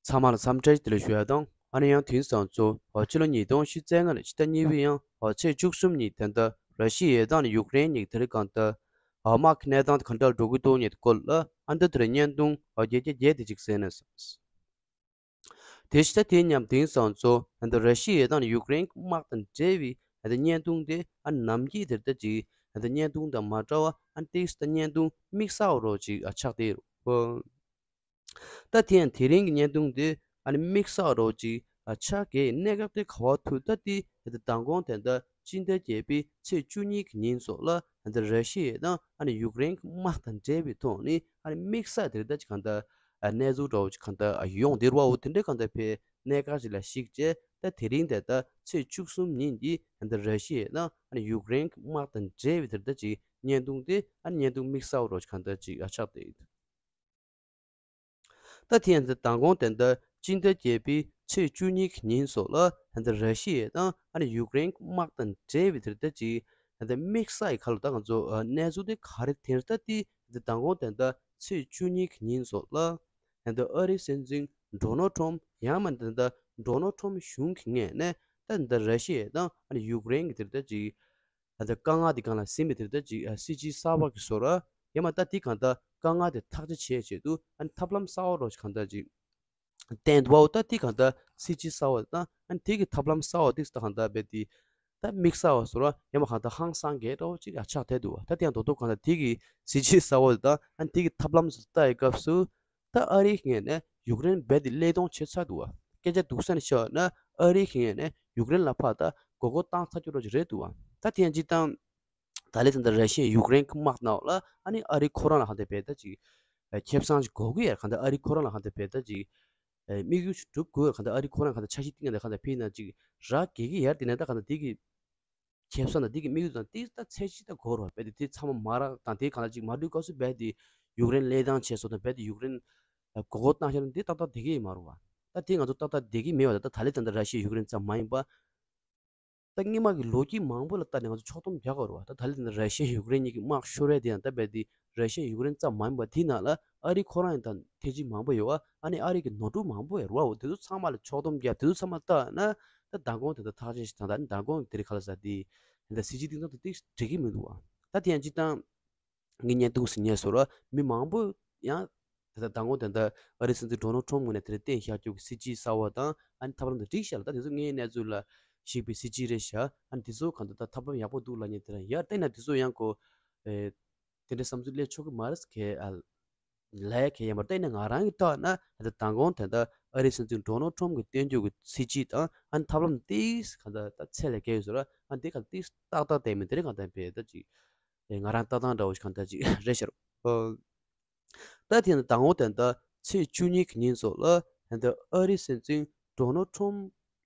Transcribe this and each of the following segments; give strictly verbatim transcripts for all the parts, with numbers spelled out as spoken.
ཚང་མ་ལ་འཚམས་འདྲི་བདེ་ལེགས་ཞུ་ཡ་དང་། ཨ་ནི་ཡང་དེང་སང་ཚོ་ཕྱི་ལོ་ཉིས་སྟོང་ཉི་ཤུ་རྩ་ལྔ་ནས་ཕྱི་ཟླ་གཉིས་པའི་ཡང་ཚེས་བཅུ་གསུམ་ཉིན་ད་ལྟ་ར་ཤི་ཡའི་དང་ནི་ཡུཀ་རེན་གཉིས་དེ་རིང་གང་ལྟར་དམག་གི་གནས་སྟངས་དེ་ག་འདྲ་འགྲོ་གི་འདུག་ཉིད་སྐོར་ལ་ཨ་ནི་ད་དེ་རིང་བརྙན་ཐུང་བརྒྱད་བརྒྱ་བརྒྱད་དེ་ཅིག་གསན་ན་བསམས། དེ་ཕྱི་ཟླ་དེའི་མཉམ་དེང་སང་ཚོ་ད་ལྟ་ར་ཤི་ཡའི་དང་ནི་ཡུཀ་རེན་དམག་དང་འབྲེལ་བའི་ད་ལྟ་བརྙན་ཐུང་དེ་ཨ་ནི་ནམ་རྒྱུན་དེ་ལྟ་ཅིག་ད་ལྟ་བརྙན་ཐུང་དང་མ་འདྲ་བ་ཨ་ནི་ཏིག་ཙམ་ད་བརྙན་ཐུང་དམིགས་བསལ་བ་རོ་ཅིག་ཨ་ཆགས་བསྡད་ཡོད། ད་དེ་ཡང་དེ་རིང་གི་བརྙན་ཐུང་དེ་ཨ་ནི་དམིགས་བསལ་རོ་ཅིག་ཨ་ཆགས་ཀྱི་གནད་སྐབས་དེ་ག་བ་ཐུག་ད་དེ་ད་ལྟ་མདང་དགོང་དེ་ད་སྤྱི་ཟླ་བརྒྱད་པའི་ཚེས་བཅུ་གཉིས་ཀྱི་ཉིན་སོགས་ལ་ད་ལྟ་ར་ཤི་ཡའི་དང་ཨ་ནི་ཡུཀ་རེན་གྱི་དམག་དང་འབྲེལ་བའི་ཐོག་ནས་ཨ་ནི་དམིགས་བསལ་དེ་ད་ཅིག་གང་ལྟར་ཨ་གནས་ཚུལ་འདྲ་བོ་ཅིག་གང་ལྟར་ཨ་ཡོང་བསྡད་ར་བ་འོ་དེ་འདྲའི་གང་ལྟར་ཕའི་གནད་འགག་ཅིག་ལ་གཞིགས་བྱས་ད་དེ་རིང་དེ་ད་ཚེས་བཅུ་གསུམ་ཉིན་གྱི་ད་ལྟ་ར་ཤི་ཡའི་དང་ཨ་ནི་ཡུཀ་རེན་གྱི་དམག་དང་འབྲེལ་བའི་དེ་ད་ཅིག་བརྙན་ཐུང་དེ་ཨ་ནི་བརྙན་ཐུང་དམིགས་བསལ་རོ་ཅིག་གང་ལྟར་ཅིག་ཨ་ཆགས་བསྡད་ཡོད། ད་དེ་ཡང་ད་ལྟ་མདང་དགོང་དེ་ད་སྤྱི་ཟླ་བརྒྱད་པའི་ཚེས་བཅུ་གཉིས་ཀྱི་ཉིན་སོགས་ལ་ད་ལྟ་ར་ཤི་ཡའི་དང་ཨ་ནི་ཡུཀ་རེན་དམག་དང་འབྲེལ་བའི་དེ་ད་ཅིག་ད་ལྟ་དམིགས་བསལ་གྱི་ཁ་ལོ་ད་ང་ཚོ་ཨ་གནས་ཚུལ་དེ་ག་རེ་དེ་ད་དེ་ད་ལྟ་མདང་དགོང་དེ་ད་ཚེས་བཅུ་གཉིས་ཀྱི་ཉིན་སོགས་ལ་ད་ལྟ་ཨ་རིའི་སྲིད་འཛིན་ཌོ་ནལ་ཊམ་ཡང་མིན་ད་ལྟ་ཌོ་ནལ་ཊམ་གཞུང་གི་ངོས་ནས་ད་ད་ལྟ་ར་ཤི་ཡའི་དང་ཨ་ནི་ཡུཀ་རེན་གྱི་དེ་ད་ཅིག་ད་ལྟ་དཀའ་ངལ་དེ་སྒང་ལ་ཟིན་པའི་དེ་ལྟ་ཅིག་ཨ་སྲིད་ཇུས་གསར་པ་གི་བཟོ་འདྲ། ཡང་མ་ད་དེ་གང་ལྟར་དཀའ་ངལ་དེ་ཐག་གཅོད་བྱེད་ཆེད་དུ་ཨ་ནི་ཐབས་ལམ་གསར་པ་རོ་ཅིག་གང་ལྟར་ཅིག་བསྟན་འདུག་པའོ། ད་དེ་གང་ལྟར་སྲིད་ཇུས་གསར་པ་དང་ཨ་ནི་དེ་གི་ཐབས་ལམ་གསར་པ་དེ་ད་གང་ལྟར་རྦད་དེ་ད་དམིགས་བསལ་བ་བཟོ་འདྲ་ཡང་མ་གང་ལྟར་ཧང་སང་གི་འདྲ་བོ་ཅིག་ཨ་ཆགས་བསྡད་འདུག་པ། ད་དེ་ཡང་རྡོག་རྡོག་གང་ལྟར་དེ་གི་སྲིད་ཇུས་གསར་པ་དང་ཨ་ནི་དེ་གི་ཐབས་ལམ་ཚོ་ལྟ་ཡི་སྐབས་སུ། ད་ཨ་རིའི་ངོས་ནས་ཡུཀ་རེན་རྦད་དེ་བློས་གཏོང་བྱེད་ཚར་འདུག་པ། སྐད་ཆ་སྡུག་ས་ནས་བཤད་ན་ཨ་རིའི་ངོས་ནས་ཡུཀ་རེན་ལ་ཕར་ད་མགོ་སྐོར་བཏང་ཚར་རྒྱུ་རོ་ཅིག་རེད་འདུག་པ། ད་དེ་ཡང་སྤྱིར་བཏང་ད་ལས་ད་ལྟ་ར་ཤི་ཡ་ཡུཀ་རེན་གྱི་དམག་ནང་ལ་ཨ་ནི་ཨ་རི་ཁོ་རང་ལ་གང་ལྟར་རྦད་ད་ཅིག་ཨ་ཁེ་བཟང་ཅིག་དགོས་ཀྱི་ཡོད་རེད། གང་ལྟར་ཨ་རི་ཁོ་རང་ལ་གང་ལྟར་རྦད་ད་ཅིག་ཨ་དམིགས་ཡུལ་ཅིག་སྒྲུབ་དགོས་ཡོད་རེད། གང་ལྟར་ཨ་རི་ཁོ་རང་གང་ལྟར་འཆར་གཞི་བཏིང་ཡ་ད་གང་ལྟར་ཕྱིན་ན་ཅིག་རག་གི་གི་ཡོད་རེད། དེ་ནས་ད་གང་ལྟར་དེ་གི་ཁེ་བཟང་དང་དེ་གི་དམིགས་ཡུལ་དང་དེ་ད་ཚད་གཞི་ད་དགོས་རེད་པ། དེ་དེ་ཚང་མ་མ་རག་དང་དེ་གང་ལ་ཅིག་མ་འགྲུལ་སྐབས་སུ་རྦད་དེ་ཡུཀ་རེན་བློས་བཏང་བྱས་སོང་དང་རྦད་དེ་ཡུཀ་རེན་མགོ་སྐོར་བཏང་ཤར་ན་དེ་ཏག་ཏག་བསྡད་ཀྱི་ཡོད་མ་རེད་པ། ད་དེ་ང་ཚོ་ཏག་ཏག་བསྡད་ཀྱི་མེད་པ། ད་ད་ད་ལས་ད་ལྟ་ར་ཤི་ཡ་ཡུཀ་རེན་ཙམ་མ་ཡིན་པ། ད་སྔོན་མ་གི་ལོ་རྒྱུས་མང་པོ་ལ་ལྟ་ནས་ང་ཚོ་ཕྱོགས་བསྡོམས་རྒྱག་དགོས་རེད་པ། ད་ད་ལས་ད་ལྟ་ར་ཤི་ཡ་ཡུཀ་རེན་གཉིས་ཀྱི་དམག་ཤོར་ཡ་དེ་ཡང་ད་རྦད་དེ་ར་ཤི་ཡ་ཡུཀ་རེན་ཙམ་མ་ཡིན་པ། དེ་ནང་ལ་ཨ་རི་ཁོ་རང་ཡང་ད་ཐེ་ཇུས་མང་པོ་ཡོད་པ། ཨ་ནི་ཨ་རི་གི་ནོར་འཁྲུལ་མང་པོ་ཡོད་རེད་པ། དེ་ཚོ་ཚང་མ་ལ་ཕྱོགས་བསྡོམས་རྒྱབ་དེ་ཚོ་ཚང་མ་ལྟ་ན་ད་མདང་དགོང་དེ་ད་ཐག་གཅོད་ཞིག་དང་ད་ནི་མདང་དགོང་དེ་རིང་ག་ལ་ཟ་དེ་ད་སྲིད་ཇུས་སྟེང་ཐོག་ཏུ་ཏིག་འགྲིག་གི་མི་འདུག་པ། ད་དེ་ཡང་སྤྱིར་བཏང་ངའི་བརྙན་ཐུང་ཟིན་མཁན་ཚོ་ལ་མི་མང་པོ་ཡང་དེ་ལྟར་མདང་དགོང་དེ་འདྲ་ཨ་རིའི་སྲིད་འཛིན་ཌོ་ནལ་ཊམ་ངོས་ནས་དེ་འདྲ་བསྟན་བཞག་རྒྱུ་གི་སྲིད་ཇུས་གསར་པ་དང་ཨ་ནི་ཐབས་ལམ་དེ་འགྲིག་ཤག་ལ། ད་དེ་ཚོ་ངའི་གནས་ཚུལ་ལ་གཞིགས་པའི་སྲིད་ཇུས་རེད་ཤག་ཨ་ནི་དེ་ཚོ་གང་ལྟར་ད་ཐབས་ལམ་ཡག་པོ་འདུག་ལབ་མཁན་དེ་འདྲ་ཡོད་རེད། ད་ཡིན་ན་དེ་ཚོ་ཡང་ཁོ་ཨེ་དེ་འདྲའི་བསམ་ཚུལ་སླེབས་ཆོག་གི་མ་རེད་ཟེར་གི་ཨ་ལབ་ཡ་གི་ཡོད་མ་རེད། ད་ཡིན་ན་ང་རང་གི་ཐོག་ན་དེ་ལྟར་མདང་དགོང་དེ་འདྲ་ཨ་རིའི་སྲིད་འཛིན་ཌོ་ནལ་ཊམ་གྱིས་བསྟན་རྒྱུ་གི་སྲིད་ཇུས་དང་ཨ་ནི་ཐབས་ལམ་ཏིག་གང་ལྟར་ད་ཚད་ལས་བརྒལ་ཡོད་ཟེར་ར། ཨ་ནི་དེ་གང་ལྟར་ཏིག་ཏག་ཏག་བསྡད་མེད། དེ་རིང་གང་ལྟར་བས་ད་ཅིག་ཨེ་ང་རང་ལྟ་སྟངས་འདྲ་བོ་ཞིག་གང་ལྟར་ཅིག་རེད་ཤག་ཨོ། ད་དེ་ནི་མདང་དགོང་དེ་འདྲ་ཚེས་བཅུ་གཉིས་ཀྱི་ཉིན་སོགས་ལ་དེ་འདྲ་ཨ་རིའི་སྲིད་འཛིན་ཌོ་ནལ་ཊམ་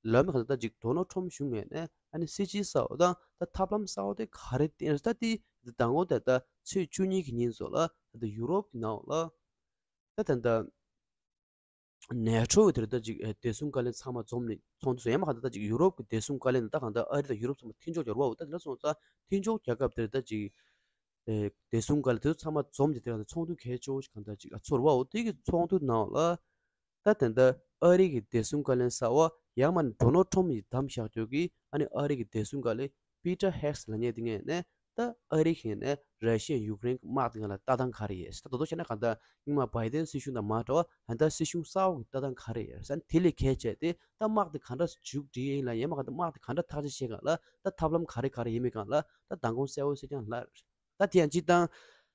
ལབ་མི་གང་ལྟར་ཅིག་ཌོ་ནལ་ཊམ་གཞུང་ངོས་ནས་ཨ་ནི་སྲིད་ཇུས་གསར་པ་དང་ད་ཐབས་ལམ་གསར་པ་དེ་ག་རེ་བསྟན་རེད། ད་དེ་མདང་དགོང་དེ་འདྲ་ཚེས་བཅུ་གཉིས་ཀྱི་ཉིན་སོགས་ལ་ད་ཡུ་རོབ་ཀྱི་ནང་ལ་ད་དེ་འདྲ་ནེ་ཊོ་གི་དེ་རེད་ད་ཅིག་ཨེ་བདེ་སྲུང་བཀའ་བློན་ཚང་མ་འཛོམས་ནས་ཚོགས་འདུ་སོང་། ཡང་མ་གང་ལྟར་ད་ཅིག་ཡུ་རོབ་ཀྱི་བདེ་སྲུང་བཀའ་བློན་ད་གང་ལྟར་ཨ་རི་དང་ཡུ་རོབ་ཚང་མ་མཐུན་ཕྱོགས་རྒྱག་རོགས་འོ། ད་དེ་འདྲ་སོང་ཙང་མཐུན་ཕྱོགས་རྒྱལ་ཁབ་དེ་རེད་ད་ཅིག་ཨེ་བདེ་སྲུང་བཀའ་བློན་དེ་ཚོ་ཚང་མ་འཛོམས་ཀྱི་དེ་གང་ལྟར་ཚོགས་འདུ་གལ་ཆེ་བོ་ཞིག་གང་ལྟར་ཅིག་ཨ་ཚོར་བ་འོ། དེ་གི་ཚོགས་འདུ་ནང་ལ་ད་དེ་འདྲ་ཨ་རི་གི་བདེ་སྲུང་བཀའ་བློན་གསར་པ་ཡང་མ་ཌོ་ནལ་ཊམ་གྱིས་བདམས་བཞག་རྒྱུ་གི་ཨ་ནི་ཨ་རི་གི་བདེ་སྲུང་བཀའ་བློན་པི་ཏྲ་ཧེག་སི་ལབ་མཁན་དེ་ངོས་ནས་ད་ཨ་རི་གཞུང་ནས་ར་ཤི་ཡ་ཡུཀ་རེན་གྱི་དམག་དེ་སྒང་ལ་ལྟ་སྟངས་ག་རེ་ཡོད། ད་དོ་དོ་བྱས་ན་གང་ལྟར་སྔོན་མ་བྷའི་ཏན་སྲིད་གཞུང་དང་མ་འདྲ་བ་ད་ལྟ་སྲིད་གཞུང་གསར་པ་གི་ལྟ་སྟངས་ག་རེ་ཡོད་ཟེར་ན། དེ་ལས་གལ་ཆེ་དེ་ད་དམག་དེ་ག་འདྲ་མཇུག་སྒྲིལ་ཡིན་ལ་ཡང་མ་གང་ལྟར་དམག་དེ་ག་འདྲ་ཐག་གཅོད་བྱེད་སྒང་ལ་ད་ཐབས་ལམ་ག་རེ་ག་རེ་ཡིན་མིན་སྒང་ལ་ད་མདང་དགོང་གསལ་བོ་གསལ་རྐྱང་ལབ། ད་དེ་ཡང་སྤྱིར་བཏང་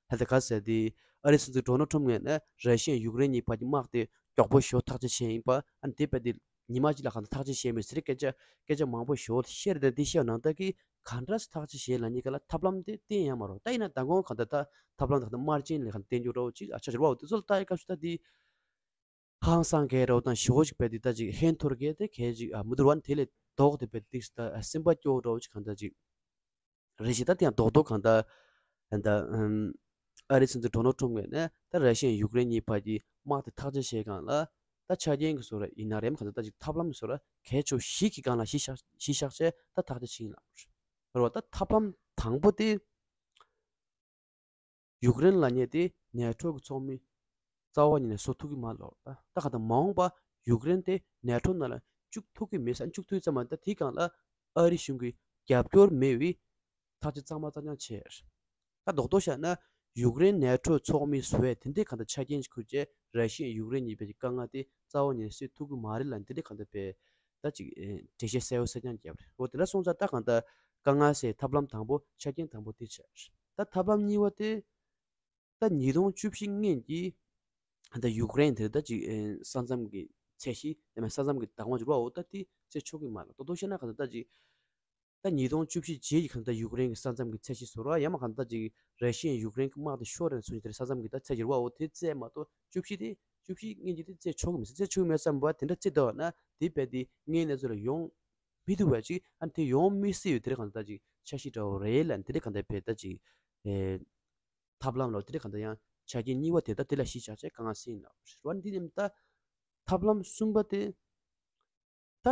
ད་ལྟ་ག་ཟེར་དེ་ཨ་རིའི་སྲིད་འཛིན་ཌོ་ནལ་ཊམ་ངོས་ནས་ར་ཤི་ཡ་ཡུཀ་རེན་གཉིས་བར་གྱི་དམག་དེ་མགྱོགས་པོ་ཞེ་པོ་ཐག་གཅོད་བྱས་ཡིན་པ། ཨ་ནི་དེ་བས་དེ་ཉི་མ་གཅིག་ལ་གང་ལྟར་ཐག་གཅོད་བྱས་མེད་ཟེར་སྐད་ཆ་སྐད་ཆ་མང་པོ་ཞེ་པོ་བཤད་རེད། དེ་བཤད་ནང་ལྟར་གྱི་ག་འདྲ་སེ་ཐག་གཅོད་བྱེད་ལབ་མཁན་སྒང་ལ་ཐབས་ལམ་དེ་བསྟན་ཡོད་མ་རེད། ད་ཡིན་ན་མདང་དགོང་གང་ལྟར་ད་ཐབས་ལམ་དེ་གང་ལྟར་དམར་རྗེན་ལས་གང་ལྟར་བསྟན་རྒྱུ་འདྲ་བོ་ཅིག་ཨ་ཆགས་ཀྱི་རེད་པ། འོ་དེ་ཚོ་ལ་ལྟ་ཡི་སྐབས་སུ་ད་དེ་ཧང་སང་གི་འདྲ་བོ་དང་ཞེ་པོ་ཅིག་རྦད་དེ་ད་ཅིག་ཧན་ཐོར་གི་དེ་གལ་ཅིག་ཨ་མི་འདུག་པ། དེ་ལས་ལྡོག་སྟེ་རྦད་དེ་ད་སེམས་པ་སྐྱོ་བོ་འདྲ་བོ་ཅིག་གང་ལྟར་ཅིག་རེད་ཤག་ད་དེ་ཡང་རྡོག་རྡོག་གང་ལྟར་ད་ལྟ་ཨམ་ཨ་རིའི་སྲིད་འཛིན་ཌོ་ནལ་ཊམ་ངོས་ནས་ད་ར་ཤི་ཡ་ཡུཀ་རེན་གཉིས་བར་གྱི་དམག་དེ་ཐག་གཅོད་བྱེད་སྒང་ལ་ད་ཆ་རྐྱེན་གྱི་བཟོ་འདྲ་ཡིན་ན་རེད། མ་གང་ལྟར་ད་ཅིག་ཐབས་ལམ་བཟོ་འདྲ་གལ་ཆེ་བོ་བཞི་གི་སྒང་ལ་གཞི་བཞག་གཞི་བཞག་བྱས་ད་ཐག་གཅོད་བྱེད་ཡིན་ལབ་རེད་པ། ད་ཐབས་ལམ་དང་པོ་དེ་ཡུཀ་རེན་ལབ་མཁན་དེ་ནེ་ཊོ་གི་ཚོགས་མི་རྩ་བ་ཉིད་ནས་བཟོ་ཐུབ་ཀྱི་མ་རེད་ལབ། ད་ད་གང་ལྟར་མ་འོངས་པ་ ཡུཀ་རེན་དེ་ནེ་ཊོ་ནང་ལ་བཅུག་ཐུབ་ཀྱི་མེད་ཟེར། བཅུག་ཐུབ་ཙམ་མ་ད་དེའི་སྒང་ལ་ཨ་རི་གཞུང་གི་རྒྱབ་སྐྱོར་མེད་པའི་ཐག་གཅོད་གཙང་མ་གཙང་རྐྱང་བྱས། ད་རྡོག་རྡོག་བཤད་ན་ཡུཀ་རེན་ནེ་ཊོ་ཚོགས་མི་བཟོ་ཡས་དེ་འདྲའི་གང་ལྟར་ཆ་རྐྱེན་ཞིག་ཁུར་བྱས། ར་ཤི་ཡ་ཡུཀ་རེན་གཉིས་བར་གྱི་དཀའ་ངལ་དེ་རྩ་བ་ཉིད་ནས་སེལ་ཐུབ་ཀྱི་མ་རེད་ལབ་དེ་འདྲའི་གང་ལྟར་བས་ད་ཅིག་ཨེ་འགྲེལ་བཤད་གསལ་པོ་གསལ་རྐྱང་བརྒྱབ་རེད། འོ་དེ་འདྲ་སོང་ཙང་ད་གང་ལྟར་དཀའ་ངལ་སེལ་ཐབས་ལམ་དང་པོ་ཆ་རྐྱེན་དང་པོ་དེ་བྱས། ད་ཐབས་ལམ་གཉིས་པ་དེ་ད་ཉིས་སྟོང་བཅུ་བཞི་སྔོན་གྱི་ད་ཡུཀ་རེན་དེར་ད་ཅིག་ཨེ་ས་མཚམས་ཀྱི་ཚད་གཞི་ཡང་ན་ས་མཚམས་ཀྱི་བདག་དབང་ཅིག་རོགས་འོ་ད་དེ་རྩེ་ཆོག་གི་མ་རེད། ཏོག་ཏོག་བཤད་ན་གང་ལྟར་ད་ཅིག་ད་ཉིས་སྟོང་བཅུ་བཞི་རྗེས་ཀྱི་གང་ལྟར་ཡུཀ་རེན་གྱི་ས་མཚམས་ཀྱི་ཚད་གཞི་བཟོ་རོགས། ཡང་མ་གང་ལྟར་ཅིག་ར་ཤི་ཡས་ཡུཀ་རེན་གྱི་དམག་དེ་ཤོར་རན་སོང་ཡིན་དེར་ས་མཚམས་ཀྱི་ད་ཚད་གཞི་རོགས་འོ་དེ་རྩེ་མ་གཏོགས་བཅུ་བཞི་དེ་བཅུ་བཞི་སྔོན་གྱི་དེ་རྩེ་ཆོག་གི་མི་སྲིད། རྩེ་ཆོག་གི་མེད་བསམ་པ་དེ་འདྲ་རྩེ་འདུག་ན་དེ་རྦད་དེ་དངོས་གནས་ཚོ་ལ་ཡོང་མི་ཐུབ་པ་ཅིག་ཨ་ནི་དེ་ཡོང་མི་སྲིད་ཡོད་དེ་རེད། གང་ལྟར་ཅིག་འཆར་གཞི་འདྲ་བོ་རེད་ལ་དེ་རེད། གང་ལྟར་བས་ད་ཅིག་ཨེ། ཐབས་ལམ་ལ་དེ་འདྲ་གང་ལྟར་ཡང་ཆ་རྐྱེན་གཉིས་པ་དེ་ད་དེ་ལ་གཞི་བཞག་བྱས་དཀའ་ངལ་སེལ་ཡིན་ལ་རོ། འདི་ནི་ད་ཐབས་ལམ་གསུམ་པ་དེ་ད་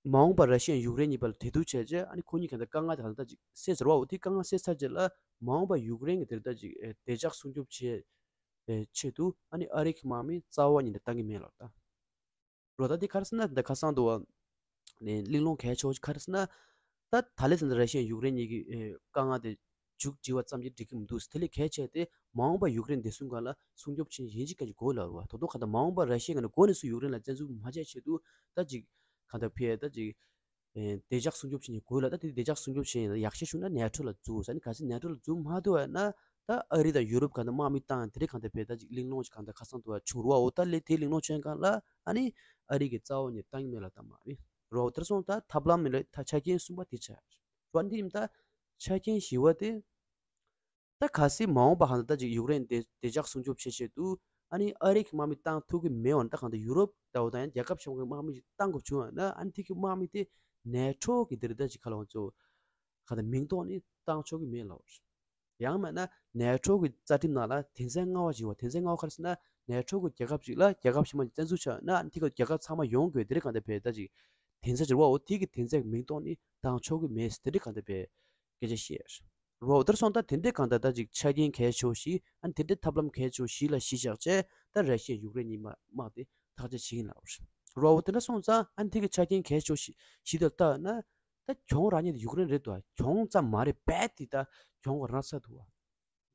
མ་འོངས་པར་ར་ཤི་ཡ་ཡུཀ་རེན་གཉིས་བར་ལ་འབྲེལ་གཏུག་བྱས་རྗེས་ཨ་ནི་ཁོ་གཉིས་གང་ལྟར་དཀའ་ངལ་དེ་གང་ལྟར་ཅིག་སེལ་ཟེར་བའོ། དེ་དཀའ་ངལ་སེལ་ཚར་རྗེས་ལ་མ་འོངས་པར་ཡུཀ་རེན་གྱི་དེར་ད་ཅིག་བདེ་འཇགས་སྲུང་སྐྱོབ་བྱེད་ཆེད་དུ་ཨ་ནི་ཨ་རི་གི་དམག་མི་རྩ་བ་ཉིད་ནས་བཏང་གི་མེད་ལ་ད། རོ་ད་དེ་ག་རེ་ཟེར་ན་འདི་ཁ་སང་དུ་བ་ནས་གླེང་སློང་གལ་ཆེ་བ་ག་རེ་ཟེར་ན། ད་ད་ལེ་ཚན་ར་ཤི་ཡ་ཡུཀ་རེན་གཉིས་ཀྱི་དཀའ་ངལ་དེ་མཇུག་སྒྲིལ་བ་ཙམ་གྱིས་འགྲིག་གི་མི་འདུག་དེ་ལས་གལ་ཆེ་དེ་མ་འོངས་པ་ཡུཀ་རེན་བདེ་སྲུང་སྒང་ལ་སྲུང་སྐྱོབ་ཆེན་ཡིན་གཅིག་གང་གཅིག་དགོས་ལབ་རེད་བ། ད་དུང་ག་ད་མ་འོངས་པ་ར་ཤི་ཡ་ག་ནས་འགོ་ནས་སུ་ཡུཀ་རེན་ལ་བཙན་འཛུལ་མ་བྱས་ཆེད་དུ་ད་ཅིག་ག་ད་ཕེ་ད་ཅིག་བདེ་འཇགས་སྲུང་སྐྱོབ་བྱེད་མཁན་དགོས་ལ། ད་དེ་བདེ་འཇགས་སྲུང་སྐྱོབ་བྱེད་མཁན་ཡག་ཤོས་བྱུང་ན་ནེ་ཊོ་ལ་འཛུལ་ས་ནི་ག་ཚོད་ནེ་ཊོ་ལ་འཛུལ་མ་ཐུབ་པ་ན་ད་ཨ་རི་དང་ཡུ་རོབ་གང་ལྟར་དམག་མི་བཏང་དེ་རིགས་གང་ལྟར་བས་ད་ཅིག་གླེང་སློང་ཅིག་གང་ལྟར་ཁ་སང་དུ་བ་བྱུང་རུ་བ་འོ། ད་ལས་དེ་གླེང་སློང་བྱས་གང་ལ་ཨ་ནི་ཨ་རི་གི་རྩ་བ་ནས་བཏང་གི་མེད་ལ་ད་མ་རེད་རོ། དེར་སོང་ད་ཐབས་ལམ་མེད་ལ་ད་ཆ་རྐྱེན་གསུམ་པ་དེ་ཆ་རོ། འདི་ཡིན་ད་ཆ་རྐྱེན་བཞི་བ་དེ། ད་གལ་སྲིད་མ་འོངས་པ་གང་ལྟར་ད་ཅིག་ཡུཀ་རེན་བདེ་བདེ་འཇགས་སྲུང་སྐྱོབ་བྱེད་ཆེད་དུ་ཨ་ནི་ཨ་རི་གི་དམག་མི་བཏང་ཐུབ་ཀྱི་མེད་པ་ན་ད་གང་ལྟར་ཡུ་རོབ་ལྟ་བུ་དང་ཡང་རྒྱལ་ཁབ་གཞན་གྱི་དམག་མི་ཞིག་བཏང་དགོས་བྱུང་བ་ན་ཨ་ནི་དེ་གི་དམག་མི་དེ་ནེ་ཊོ་གི་འདིར་ད་ཅིག་ག་ལ་བ་ཚོ་གང་ལྟར་མིང་ཐོག་ནས་བཏང་ཆོག་གི་མེད་ལ། ཡང་མིན་ན་ནེ་ཊོ་གི་རྩ་ཁྲིམས་ནང་ལ་དོན་ཚན་ལྔ་པ་ཞིག་ཡོད་པ། དོན་ཚན་ལྔ་པ་ག་རེ་ཟེར་ན་ནེ་ཊོ་གི་རྒྱལ་ཁབ་ཅིག་ལ་རྒྱལ་ཁབ་གཞན་པ་ཞིག་བཙན་འཛུལ་བྱས་ན་ཨ་ནི་དེ་གི་རྒྱལ་ཁབ་ཚང་མ་ཡོང་དགོས་དེ་རིགས་གང་ལྟར་བས་ད་ཅིག་དོན་ཚན་ཅིག་རེད་བ། འོ་དེ་གི་དོན་ཚན་མིང་ཐོག་ནས་བཏང་ཆོག་གི་མེད་དེ་རིགས་གང་ལྟར་བས་སྐད་ཆ་བཤད། རོ་དེར་སོང་ད་དེ་འདྲའི་གང་ལྟར་ད་ཅིག་ཆ་རྐྱེན་གལ་ཆེ་བ་ཞིག་ཨ་ནི་དེ་འདྲའི་ཐབས་ལམ་གལ་ཆེ་བ་ཞིག་ལ་གཞི་བཞག་བྱས་ད་ར་ཤི་ཡ་ཡུཀ་རེན་གཉིས་དམག་དམག་དེ་ཐག་གཅོད་བྱེད་ཀྱིན་ལབ་རོ། དེ་འདྲ་སོང་ཙང་ཨ་ནི་དེ་གི་ཆ་རྐྱེན་གལ་ཆེ་བ་ཞིག་ཞིག་ཏུ་ལྟ་ན་ད་གྱོང་རག་མཁན་དེ་ཡུཀ་རེན་རེད་འདུག་གྱོང་ཙམ་མ་རེད་པས་དེ་ད་གྱོང་རག་ཚར་འདུག་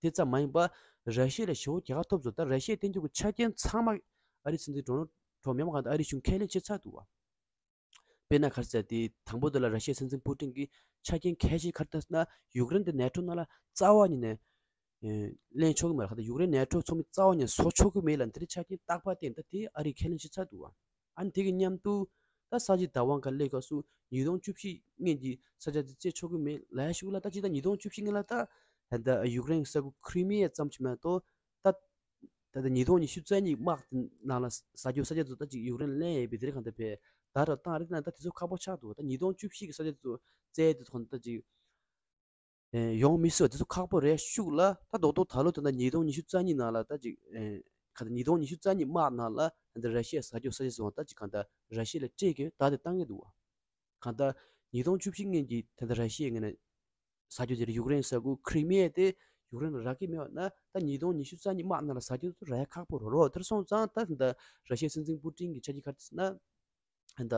དེ་ཙམ་མ་ཡིན་པར་ར་ཤི་ཡ་ལས་ཞེ་པོ་རྒྱལ་ཁ་ཐོབ་ཚོ། ད་ར་ཤི་ཡ་བསྟན་རྒྱུ་གི་ཆ་རྐྱེན་ཚང་མ་ཨ་རི་སྲིད་འཛིན་ཌོ་ནལ་ཊམ་ཡང་མ་གང་ད་ཨ་རི་གཞུང་ཁས་ལེན་བྱེད་ཚར་འདུག་བ། དཔེར་ན་ག་རེ་ཟེར་དེ་དང་པོ་དེ་ལ་ར་ཤི་ཡའི་སྲིད་འཛིན་པུ་ཏིན་གྱི་ཆ་རྐྱེན་གལ་ཆེ་ག་རེ་ལྟར་ན་ཡུཀ་རེན་དེ་ནེ་ཊོ་ནང་ལ་རྩ་བ་ཉིད་ནས་ཨེ་ལེན་ཆོག་གི་མ་རེད། ད་ཡུཀ་རེན་ནེ་ཊོ་ཚོགས་མི་རྩ་བ་ཉིད་ནས་བཟོ་ཆོག་གི་མེད་ལ་འདི་འདྲའི་ཆ་རྐྱེན་རྟག་པར་བརྟེན་ད་དེ་ཨ་རིས་ཁས་ལེན་བྱེད་ཚར་འདུག་བ། ཨ་ནི་དེ་གི་མཉམ་དུ་ད་ས་ཆའི་བདག་དབང་ག་སླེབས་སྐབས་སུ་ཉིས་སྟོང་བཅུ་བཞི་སྔོན་གྱི་ས་ཆ་དེ་རྩེད་ཆོག་གི་མེད་ལབ་ཡ་ཞིག་ལ། ད་ཅི་ད་ཉིས་སྟོང་བཅུ་བཞི་སྔོན་ལ་ད་ད་ཡུཀ་རེན་ས་ཁུལ་ཁི་རི་མི་ཡ་ཙམ་ཞིག་མ་གཏོགས་ད། ད་ལྟ་ཉིས་སྟོང་ཉི་ཤུ་རྩ་གཉིས་དམག་དེ་ནང་ལ་ཟ་རྒྱུ་ས་ཆ་ཚོ་ད་ཅིག་ཡུཀ་རེན་ལེན་ཡས་པའི་དེ་རིང་གང་ལྟར་བས་ད་ར་བཏང་རེད་ན་ད་དེ་ཚོ་ཁག་པོ་ཆགས་འདུག་ད་ཉིས་སྟོང་བཅུ་བཞི་གི་ས་ཆ་ཚོ་རྩེད་དེ་ཚོ་ད་ཅིག་ཡོང་མི་སྲིད་པ་དེ་ཚོ་ཁག་པོ་རེད་ཤུགས་ལ། ད་རྡོག་རྡོག་ད་ལོ་དེ་འདྲ་ཉིས་སྟོང་ཉི་ཤུ་རྩ་གཉིས་ནང་ལ་ད་ཅིག་ག་ད་ཉིས་སྟོང་ཉི་ཤུ་རྩ་གཉིས་དམག་ནང་ལ་ད་ར་ཤི་ཡ་ཟ་རྒྱུ་ས་ཆ་ཚོ་ད་ཅིག་གང་ལྟར་ར་ཤི་ཡ་ལ་སྤྲད་གི་ད་དེ་བཏང་གི་འདུག་བ། གང་ལྟར་ཉིས་སྟོང་བཅུ་བཞི་སྔོན་གྱི་ད་ལྟ་ར་ཤི་ཡའི་ངོས་ནས་ཟ་རྒྱུ་དེ་རེད། ཡུཀ་རེན་ས་ཁུལ་ཁི་རི་མི་ཡ་དེ་ཡུཀ་རེན་ལ་རག་གི་མེད་པ་ན་ད་ཉིས་སྟོང་ཉི་ཤུ་རྩ་གཉིས་དམག་ནང་ལ་ཟ་རྒྱུ་དེ་རག་ཡ་ཁག་པོ་རེད་རོ། དེར་སོང་ཙང་ད་ད་ར་ཤི་ཡའི་སྲིད་འཛིན་པུ་ཏིན་གྱི་འཆར་གཞི་ག་རེ་ཟེར་ན་ད་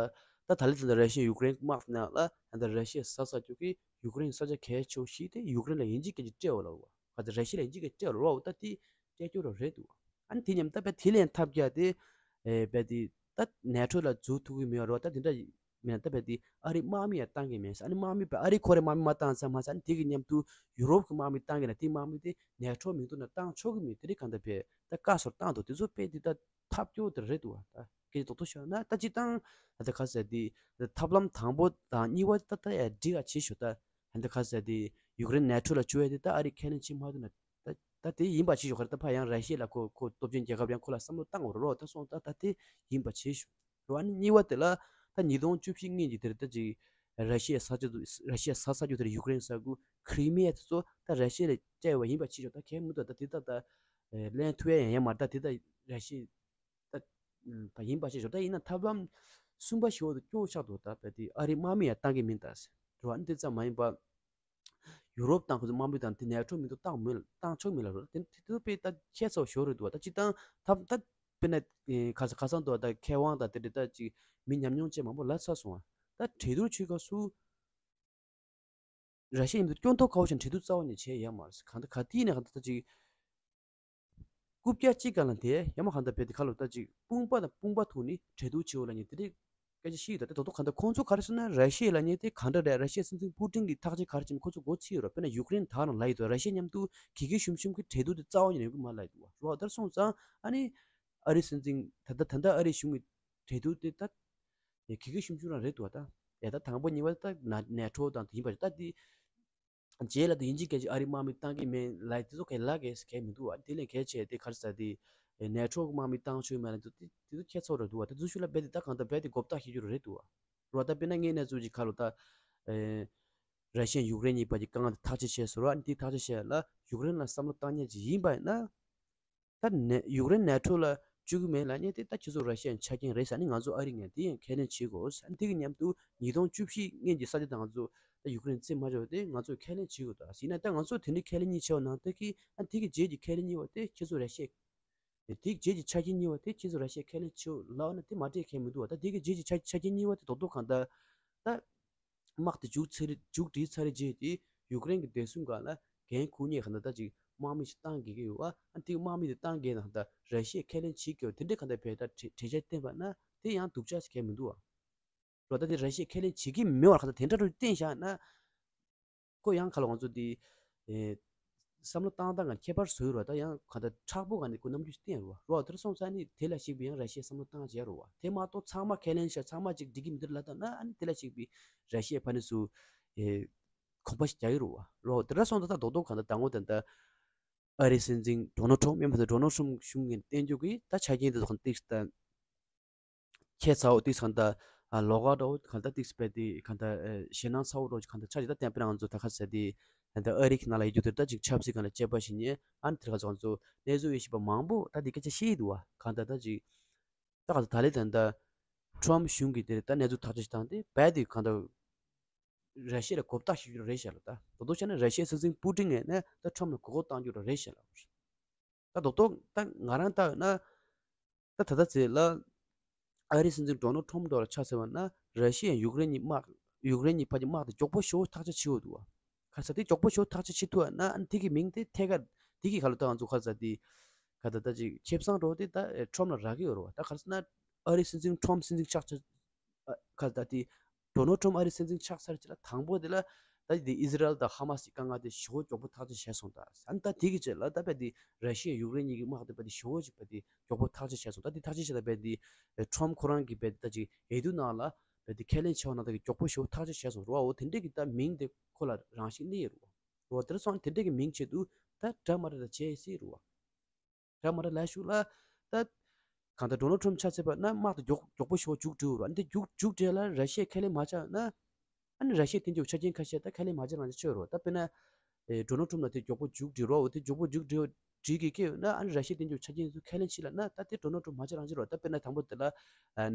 ད་ད་ལེ་ད་ད་ར་ཤི་ཡ་ཡུཀ་རེན་དམག་ནང་ལ་ད་ར་ཤི་ཡ་ཟ་ཟ་རྒྱུ་གི་ཡུཀ་རེན་ས་ཆ་གལ་ཆེ་བ་ཞིག་དེ་ཡུཀ་རེན་ལ་ཡིན་གཅིག་གིན་གཅིག་སྤྲད་འོ་ལ་བ། ག་ད་ར་ཤི་ཡ་ལ་ཡིན་གཅིག་གིན་གཅིག་སྤྲད་འོ་ལ་བ། ད་དེ་སྤྲད་རྒྱུ་ར་རེད་འདུག་ཨ་ནི་དེ་མཉམ་ད་བས་དེ་ལན་ཐབས་བརྒྱབ་སྟེ་ཨེ་བས་དེ་ད་ནེ་ཊོ་ལ་འཛུལ་ཐུབ་ཀྱི་མེད་རོགས། ད་དེ་འདྲ་མེད་ན་ད་བས་དེ་ཨ་རིའི་དམག་མི་ཡང་བཏང་གི་མེད་ཟེར། ཨ་ནི་དམག་མི་བས་ཨ་རིའི་ཁོ་རའི་དམག་མི་མ་བཏང་ཙང་མ་ཟད་ཨ་ནི་དེ་གི་མཉམ་དུ་ཡུ་རོབ་ཀྱི་དམག་མི་བཏང་གི་ན་དེ་དམག་མི་དེ་ནེ་ཊོ་མིང་ཐོག་ནས་བཏང་ཆོག་གི་མེད། དེ་རིགས་གང་ལྟར་བས་ད་བཀའ་ཟུར་བཏང་འདུག་དེ་ཚོ་བས་དེ་ད་ཐབས་སྐྱོ་དེ་རེད་འདུག་བ། ད་སྐད་ཆ་རྡོག་རྡོག་ཤོད་ན་ད་ཅི་བཏང་ད་ད་ག་ཟེར་དེ་ཐབས་ལམ་དང་པོ་དང་གཉིས་པ་ད་ད་ཡ་འགྲིག་ག་བྱེད་ཤོག་ད་ད་ག་ཟེར་དེ་ཡུཀ་རེན་ནེ་ཊོ་ལ་བཅུག་ཡ་དེ་ད་ཨ་རི་ཁས་ལེན་བྱེད་མ་ཐུབ་ན། ད་ད་དེ་ཡིན་པ་བྱེད་ཤོག་ག་རེ་ད་ཕ་ཡང་ར་ཤི་ཡ་ལ་ཁོ་ཁོ་སྟོབས་ཆེན་རྒྱལ་ཁབ་ཡང་ཁོ་ལ་བསམ་བློ་བཏང་འོ་རོགས། ད་སོང་ད་ད་དེ་ཡིན་པ་བྱེད་ཤོག་རོགས། ཨ་ནི་གཉིས་པ་དེ་ལ་ད་ཉིས་སྟོང་བཅུ་བཞི་སྔོན་གྱི་དེར་ད་ཅིག་ར་ཤི་ཡ་ས་ཆ་དུ་ར་ཤི་ཡ་ས་ས་རྒྱུ་དེར་ཡུཀ་རེན་ས་ཁུལ་ཁི་རི་མི་ཡ་དེ་ཚོ་ད་ར་ཤི་ཡ་ལ་སྤྲད་པ་ཡིན་པ་བྱེད་ཤོག་ད་གལ་མི་འདུག་ད་དེ་ད་ད་ལན་ཐུབ་ཡ་ཡང་ཡང་མ་རེད། ད་དེ་ད་ར་ཤི་ཡ་ད་ད་ཡིན་པ་བྱེད་ཤོག་ད་ཡིན་ན་ཐབས་ལམ་གསུམ་པ་ཞིག་འོ་ད་སྐྱོ་ཆགས་འདུག་ད་ད་དེ་ཨ་རིའི་དམག་མི་ཡང་བཏང་གི་མིན་ད་ཟེར་རོགས། ཨ་ནི་དེ་ཙམ་མ་ཡིན་པ། ཡུ་རོབ་དང་ཁོ་ཚོ་དམག་མི་དང་དེ་ནེ་ཊོ་མིང་ཐོག་བཏང་མེད་ལ་བཏང་ཆོག་མེད་ལ་རོ། དེ་དེ་ཚོ་དཔེ་ད་ཁྱད་མཚར་ཞོར་རེད་འདུག་ད་སྤྱི་བཏང་ཐབས་ད་ དཔེར་ན་ཨེ་ཁ་ཁ་སང་དུ་ད་མཁས་དབང་དང་དེ་འདྲ་ད་ཅིག་མི་ཉམས་མྱོང་ཅན་མང་པོ་ལབ་ཚར་སོང་བ། ད་གྲོས་བསྡུར་བྱེད་སྐབས་སུ་ར་ཤི་ཡ་མཉམ་དུ་སྐྱོན་ཐོག་ཁ་བོ་ཞིག་གྲོས་བསྡུར་རྩ་བ་ནས་བྱས་ཡོད་མ་རེད། གང་ལྟར་ག་དུས་ནས་གང་ལྟར་ད་ཅིག་རྐུབ་བཀྱག་གཅིག་སྒང་ལ་དེ་ཡང་མ་གང་ལྟར་བས་དེ་ཁ་ལོ་ད་ཅིག་དཔུང་པ་དང་དཔུང་པ་ཐུག་ནས་གྲོས་བསྡུར་བྱེད་འོ་ལ་ཉེ་དེ་རིགས་སྐད་ཆ་བཤད་ཡོད། ད་དེ་ད་དུང་གང་ལྟར་ཁོང་ཚོ་ག་རེ་ཟེར་ན་ར་ཤི་ཡ་ལ་ཉེ་དེ་གང་འདྲ་རེད། ར་ཤི་ཡའི་སྲིད་འཛིན་པུ་ཏིན་གྱི་ཐག་གཅོད་ག་རེ་བྱས་ནས་ཁོང་ཚོ་མགོ་ཚོས་ཡོད་ར། དཔེར་ན་ཡུཀ་རེན་ད་རང་ལབ་ཡོད་དོ། ར་ཤི་ཡ་མཉམ་དུ་གི་གེ་ཤུམ་ཤུམ་གྱི་གྲོས་བསྡུར་དེ་རྩ་བ་ཉིད་ནས་ཡོང་གི་མ་ལབ་ཡོད་དོ། རོ་དེར་སོང་ཙང་ཨ་ནི་ཨ་རིའི་སྲིད་འཛིན་ད་ལྟ་ད་ལྟ་ཨ་རིའི་གཞུང་གི་གྲོས་བསྡུར་དེ་ད་གེ་གེ་ཤུམ་ཤུམ་རང་རེད་འདུག་བ། ད་ཡ་ད་དང་པོ་གཉིས་པ་ད་ན་ནེ་ཊོ་དང་དེ་ཡིན་པ་རེད། ད་དེ་རྗེས་ལ་དེ་ཡིན་གཅིག་སྐད་ཅིག་ཨ་རིའི་དམག་མི་བཏང་གི་མེད་ལབ་དེ་ཚོ་གས་ལབ་གས་གས་མི་འདུག་བ། དེ་ལས་གལ་ཆེ་དེ་ག་རེ་ཟེར་དེ་ནེ་ཊོ་གི་དམག་མི་བཏང་ཆོག་མེད་ལབ་དེ་དེ་ཚོ་ཁྱད་མཚར་རེད་འདུག་བ། དེ་ཚོ་ཤུལ་ལ་རྦད་དེ་ད་གང་ལྟར་རྦད་དེ་མགོ་བཏགས་ཤེས་རྒྱུ་རེད་འདུག་བ། རོ་ད་དཔེར་ན་ངས་གནས་ཚུལ་ཅིག་ཁ་ལོ་ད་ཨེ་ར་ཤི་ཡ་ཡུཀ་རེན་གཉིས་བར་གྱི་དཀའ་ངལ་དེ་ཐག་གཅོད་བྱས་ཟེར་བ། ཨ་ནི་དེ་ཐག་གཅོད་བྱས་ལ་ཡུཀ་རེན་ལ་བསམ་བློ་བཏང་མཁན་ཅིག་ཡིན་པ་ཡིན་ན། ད་ནེ་ཡུཀ་རེན་ནེ་ཊོ་ལ་བཅུག་གི་མེད་ལབ་མཁན་དེ་ད་ཁྱེད་ཚོ་ར་ཤི་ཡའི་ཆ་རྐྱེན་རེད་ཟེར་ནས་ང་ཚོ་ཨ་རི་ངས་དེ་ཡང་ཁས་ལེན་བྱེད་དགོས་ཟེར། དེ་གི་མཉམ་དུ་ཉིས་སྟོང་བཅུ་བཞི་སྔོན་གྱི་ས་ཆ་དང་ང་ཚོ་ད་ཡུཀ་རེན་རྩིས་མ་བྱས་པ་དེ་ང་ཚོས་ཁས་ལེན་བྱེད་དགོས། ད་ཟེར་ན་ད་ང་ཚོ་དེ་འདྲའི་ཁས་ལེན་གཉིས་བྱས་པ་ནང་ལྟར་གྱི་ཨ་དེ་གི་རྗེས་ཀྱི་ཁས་ལེན་གཉིས་པ་དེ་ཁྱེད་ཚོ་ར་ཤི་ཡ། དེ་གི་རྗེས་ཀྱི་ཆ་རྐྱེན་གཉིས་པ་དེ་ཁྱེད་ཚོ་ར་ཤི་ཡ་ཁས་ལེན་བྱེད་ལབ་ན་དེ་མ་འགྲིག་གི་མི་འདུག་བ། ད་དེ་གི་རྗེས་ཀྱི་ཆ་ཆ་རྐྱེན་གཉིས་པ་དེ་རྡོག་རྡོག་གང་ལྟར་ད། དམག་དེ་མཇུག་ཚར་རེ་མཇུག་སྒྲིལ་ཚར་རེ་རྗེས་ཀྱི་ཡུཀ་རེན་གྱི་བདེ་སྲུང་སྒང་ལ་འགན་འཁུར་མཁན་གང་ལྟར་ད་ཅིག་དམག་མི་ཞིག་བཏང་དགོས་ཀྱི་ཡོད་པ། ཨ་དེ་དམག་མི་དེ་བཏང་དགོས་ན་གང་ལྟར་ར་ཤི་ཡས་ཁས་ལེན་བྱེད་དགོས་པ་དེ་འདྲའི་གང་ལྟར་བས་ད་གྲོས་གྲོས་འཆར་བཏོན་པ་ན་དེ་ཡང་སྡུག་ཅག་ཞིག་གང་མི་འདུག་བ། རོ་ད་དེ་ར་ཤི་ཡས་ཁས་ལེན་བྱེད་ཀྱི་མེད་པར་གང་ལྟར་དེ་འདྲ་རུ་བསྟན་བཞག་ན། ཁོ་ཡང་ག་ལ་ང་ཚོ་དེ། ཨེ། བསམ་བློ་བཏང་སྟངས་ཀྱང་ཁྱད་པར་བཟོས་རོ། ད་ཡང་ག་ད་མཁྲེགས་པོ་ག་ནས་ཁོ་རྣམ་འགྱུར་བསྟན་རོ། རོ་དེར་སོང་ཙང་ནི་དེ་ལ་གཞིགས་པའི་ཡང་ར་ཤི་ཡས་བསམ་བློ་བཏང་བྱས་རོ། དེ་མ་གཏོགས་ཚང་མ་ཁས་ལེན་བྱས་ཚང་མ་ཅིག་འགྲིག་གི་མི་འདུག་ལབ་ད་ན་ཨ་ནི་དེ་ལ་གཞིགས་པའི་ར་ཤི་ཡས་ཕ་ནས་སུ། ཨེ། གོམ་པ་ཞིག་རྒྱག་གི་རོ། རོ་དེ་ར་སོང་ད་ད་རྡོག་རྡོག་ག་ད་ད་ངོ་ད་ད། ཨ་རིའི་སྲིད་འཛིན་ཌོ་ནལ་ཊམ་ཡང་མིན་ད་ཌོ་ནལ་ཊམ་གཞུང་གི་བསྟན་རྒྱུ་གི་ད་ཆ་རྐྱེན་དེ་ཚོ་གང་ཏིག་ད། ཁྱད་མཚར་བོ་ཏིག་གང་ལྟར་ཨ་ལོགས་ཀ་འདྲ་བོ་གང་ལྟར་ཏིག་སྤེལ་ཏེ་གང་ལྟར་ཨ་ཞེད་སྣང་ཚ་བོ་འདྲ་བོ་གང་ལྟར་ཆགས་ཀྱི། ད་བསྟན་པའི་ནང་ང་ཚོ་ད་ཁ་ཟེར་ཏེ་ད་ཨ་རི་གི་ནང་ལ་ཡོད་རྒྱུ་དེ་ད་ཅིག་ཆབ་སྲིད་སྒང་ལ་དཔྱད་པ་བྱེད་མཁན་ཨ་ནི་དེར་ཁ་ཚོ་ང་ཚོ་གནས་ཚུལ་ཡོད་ཤེས་པ་མང་པོ་ད་འདི་སྐད་ཆ་བཤད་ཀྱི་འདུག་བ། གང་ལྟར་ད་ཅིག་ད་ག་ད་ད་ལེ་ད་ད་ཊམ་གཞུང་གིས་དེར་ད་གནས་ཚུལ་ཐག་གཅོད་བཏང་སྟེ་རྦད་དེ་གང་ལྟར་ར་ཤི་ཡ་ལ་མགོ་བཏགས་ཤིག་རྒྱུ་རེད་ཤག་ལ། ད་རྡོག་རྡོག་བྱས་ན་ར་ཤི་ཡའི་སྲིད་འཛིན་པུ་ཏིན་ངས་ནས་ད་ཊམ་ལ་མགོ་སྐོར་བཏང་རྒྱུ་རེད་ཤག་ལ། ད་རྡོག་རྡོག་ད་ང་རང་ལྟ་ཡོད་ན། ད་ད་ལྟ་ཚེ་ལ་ཨ་རིའི་སྲིད་འཛིན་ཌོ་ནལ་ཊམ་འགྲོ་ལ་ཆ་ཟེར་བ་ན་ར་ཤི་ཡ་ཡུཀ་རེན་གཉིས་དམག་ཡུཀ་རེན་གཉིས་བར་གྱི་དམག་དེ་མགྱོགས་པོ་ཞེ་པོ་ཐག་གཅོད་བྱེད་འོ་འདུག་བ། ག་ས་དེ་མགྱོགས་པོ་ཞེ་པོ་ཐག་གཅོད་བྱེད་ཐུབ་ན་ཨ་ནི་དེ་གི་མིང་དེ་ཐད་ཀར་དེ་གི་ག་ལ་ད་ང་ཚོ་ག་ས་དེ་ག་ད་ད་ཅིག་ཁེ་བཟང་འགྲོ་དེ་ད་ཊམ་ལ་རག་གི་ཡོད་རེད་བ། ད་ག་ས་ན་ཨ་རིའི་སྲིད་འཛིན་ཊམ་སྲིད་འཛིན་ཆགས་ཆགས་ཨ་ག་ད་དེ་ཌོ་ནལ་ཊམ་ཨ་རིའི་སྲིད་འཛིན་ཆགས་ཚར་རྗེས་ལ་དང་པོ་དེ་ལ་ད་དེ་ཨི་ཟི་རལ་དང་ཧ་མ་སི་དཀའ་ངལ་དེ་ཞེ་པོ་མགྱོགས་པོ་ཐག་གཅོད་བྱས་སོང་། ད་ཨ་ནི་ད་དེ་གི་རྗེས་ལ་ད་བས་དེ་ར་ཤི་ཡ་ཡུཀ་རེན་གཉིས་ཀྱི་དམག་དེ་བས་དེ་ཞེ་པོ་ཅིག་བས་དེ་མགྱོགས་པོ་ཐག་གཅོད་བྱས་སོང་། ད་དེ་ཐག་གཅོད་བྱས་ད་བས་དེ་ཊམ་ཁོ་རང་གི་བས་དེ་ད་ཅིག་འོས་བསྡུ་ནང་ལ་བས་དེ་ཁས་ལེན་བྱས་པ་ནང་ད་གི་མགྱོགས་པོ་ཞེ་པོ་ཐག་གཅོད་བྱས་སོང་རེད་བ། འོ་དེ་འདྲས་ཀྱི་ད་མིང་དེ་ཁོ་ལ་རང་བཞིན་གནས་ཡོད་རེད་བ། འོ་དེར་སོང་དེ་འདྲས་ཀྱི་མིང་ཆེད་དུ་ད་འདྲ་མ་འདྲ་ད་བྱས་སྲིད་རེད་བ། ར་མ་ར་ལ་ཤུགས་ལ་ད། གང་ལྟར་ཌོ་ནལ་ཊམ་ཆ་ཚད་པ་ན་དམག་དེ་མགྱོགས་མགྱོགས་པོ་ཞེ་པོ་མཇུག་སྒྲིལ་ར། འདི་མཇུག་མཇུག་སྒྲིལ་ལ་ར་ཤི་ཡས་ཁས་ལེན་མ་བྱས་ན། ཨ་ནི་ར་ཤི་ཡས་དེ་མཇུག་ཆ་རྐྱེན་ཁ་ཤས་ད་ཁས་ལེན་མ་བྱས་རང་ཆ་ཆོད་རོ། ད་དཔེར་ན། ཨེ་ཌོ་ནལ་ཊམ་ལ་དེ་མགྱོགས་པོ་མཇུག་སྒྲིལ་རོ། འོ་དེ་མགྱོགས་པོ་མཇུག་སྒྲིལ་སྒྲིལ་གི་སྐད་ཡོད་ན་ཨ་ནི་ར་ཤི་ཡས་དེ་མཇུག་ཆ་རྐྱེན་ཚོ་ཁས་ལེན་བྱས་ལ་ན་ད་དེ་ཌོ་ནལ་ཊམ་མ་བྱས་རང་ཆ་རོ། ད་དཔེར་ན་དང་པོ་དེ་ལ། ཨ།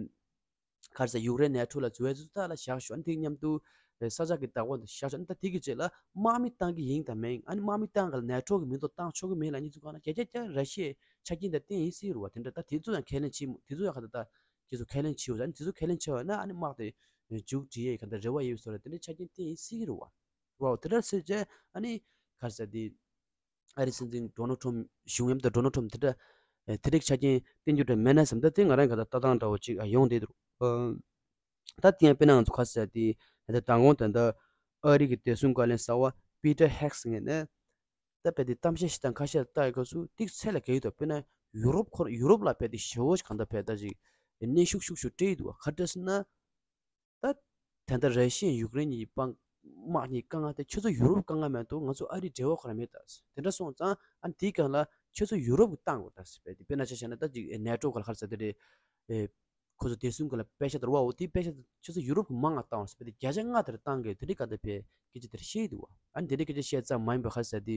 ག་རེ་ཟེར་ཡུཀ་རེན་ནེ་ཊོ་ལ་འཛུལ་བའི་ཚུལ་ལ་བཞག་ཤོག་ཨ་ནི་དེ་མཉམ་དུ་ས་ཆ་གི་བདག་དབང་དུ་བཞག་ཤོག་ཨ་ནི་ད་དེ་གི་རྗེས་ལ་དམག་མི་བཏང་གི་ཡིན་དང་མིན། ཨ་ནི་དམག་མི་བཏང་ག་ལ་ནེ་ཊོ་གི་མིང་ཐོག་བཏང་ཆོག་གི་མིན་ལ་གཉིས་ཚོ་གང་ལ་རྒྱ་རྒྱ་རྒྱ་ར་ཤི་ཡའི་ཆ་རྐྱེན་དང་བསྟུན་ཡིན་སྲིད་རུ་བ། དེ་འདྲ་ད་དེ་ཚོ་ཡང་ཁས་ལེན་བྱེད་མོ་དེ་ཚོ་ཡང་ག་ད་ད་ཁྱེད་ཚོ་ཁས་ལེན་བྱེད་འོ། ཨ་ནི་དེ་ཚོ་ཁས་ལེན་བྱེད་བ་ན་ཨ་ནི་དམག་དེ་མཇུག་སྒྲིལ་ཡས་ག་ད་རེ་བ་ཡོད་བཟོ་ལ་དེ་འདྲའི་ཆ་རྐྱེན་བསྟུན་ཡིན་སྲིད་རུ་བ། རུ་བ་དེ་འདྲ་སྲིད་རྗེས་ཨ་ནི་ག་རེ་ཟེར་དེ། ཨ་རིའི་སྲིད་འཛིན་ཌོ་ནལ་ཊམ་གཞུང་མཉམ་དུ་ཌོ་ནལ་ཊམ་དེ་འདྲ་ཨེ་དེ་རིགས་ཆ་རྐྱེན་བསྟན་རྒྱུ་འདྲ་མེད་ན་བསམ། ད་དེ་ང་རང་ག་ད་ལྟ་སྟངས་འདྲ་བོ་ཅིག་ཨ་ཡོང་བསྡད་འདུག་ཨ་ད་དེ་ཡང་དཔེར་ན་ང་ཚོ་ཁ་ཟེར་དེ་ད་མདང་དགོང་ད་ལྟ་ཨ་རི་གི་བདེ་སྲུང་བཀའ་བློན་གསར་བ་པི་ཊར་ཧེག་སི་ངོས་ནས་ད་དཔེ་དེ་གཏམ་བཤད་ཞིག་དང་ཁ་ཤས་ལ་ལྟ་ཡི་སྐབས་སུ་ཏིག་ཚད་ལ་གལ་ཡོད་དོ། དཔེར་ན་ཡུ་རོབ་ཁོར་ཡུ་རོབ་ལ་དཔེ་དེ་ཞེ་བོ་ཞིག་གང་ལྟར་དཔེ་ད་ཅིག་གནོན་ཤུགས་ཤུགས་ཤུགས་སྤྲད་ཡི་འདུག་བ། ག་འདྲ་ཟེར་ན། ད། ད་ལྟ་ར་ཤི་ཡ་ཡུཀ་རེན་གཉིས་དམག་དམག་གཉིས་དཀའ་ངལ་དེ་ཁྱོད་ཚོ་ཡུ་རོབ་དཀའ་ངལ་མེད་དོ། ང་ཚོ་ཨ་རིའི་འབྲེལ་བ་ཁོ་རང་མེད་ད། དེ་འདྲ་སོང་ཙང་ཨ་དེའི་སྒང་ལ་ཁྱོད་ཚོ་ཡུ་རོབ་ཀྱི་བཏང་དགོས་ད་ཟེར་བས། དེ་དཔེར་ན་ཆ་བཞག་ན་ད་ཅིག་ནེ་ཊོ་ག་ལ་ག་རེ་ཟེར་དེ་རེད། ཨེ། ཁོ་ཚོ་བདེ་སྲུང་ག་ལ་པེ་ཤ་དར་བའོ་དེའི་པེ་ཤ་ཁྱོད་ཚོ་ཡུ་རོབ་ཀྱི་མང་ང་བཏང་བ་ཟེར་བས། དེ་བརྒྱ་ཆ་ལྔ་དེར་བཏང་དགོས་དེ་རིགས་ག་ད་བས་སྐད་ཆ་དེར་བཤད་འདུག་བ། ཨ་དེ་འདྲའི་སྐད་ཆ་བཤད་ཙམ་མ་ཡིན་པ་ག་རེ་ཟེར་དེ།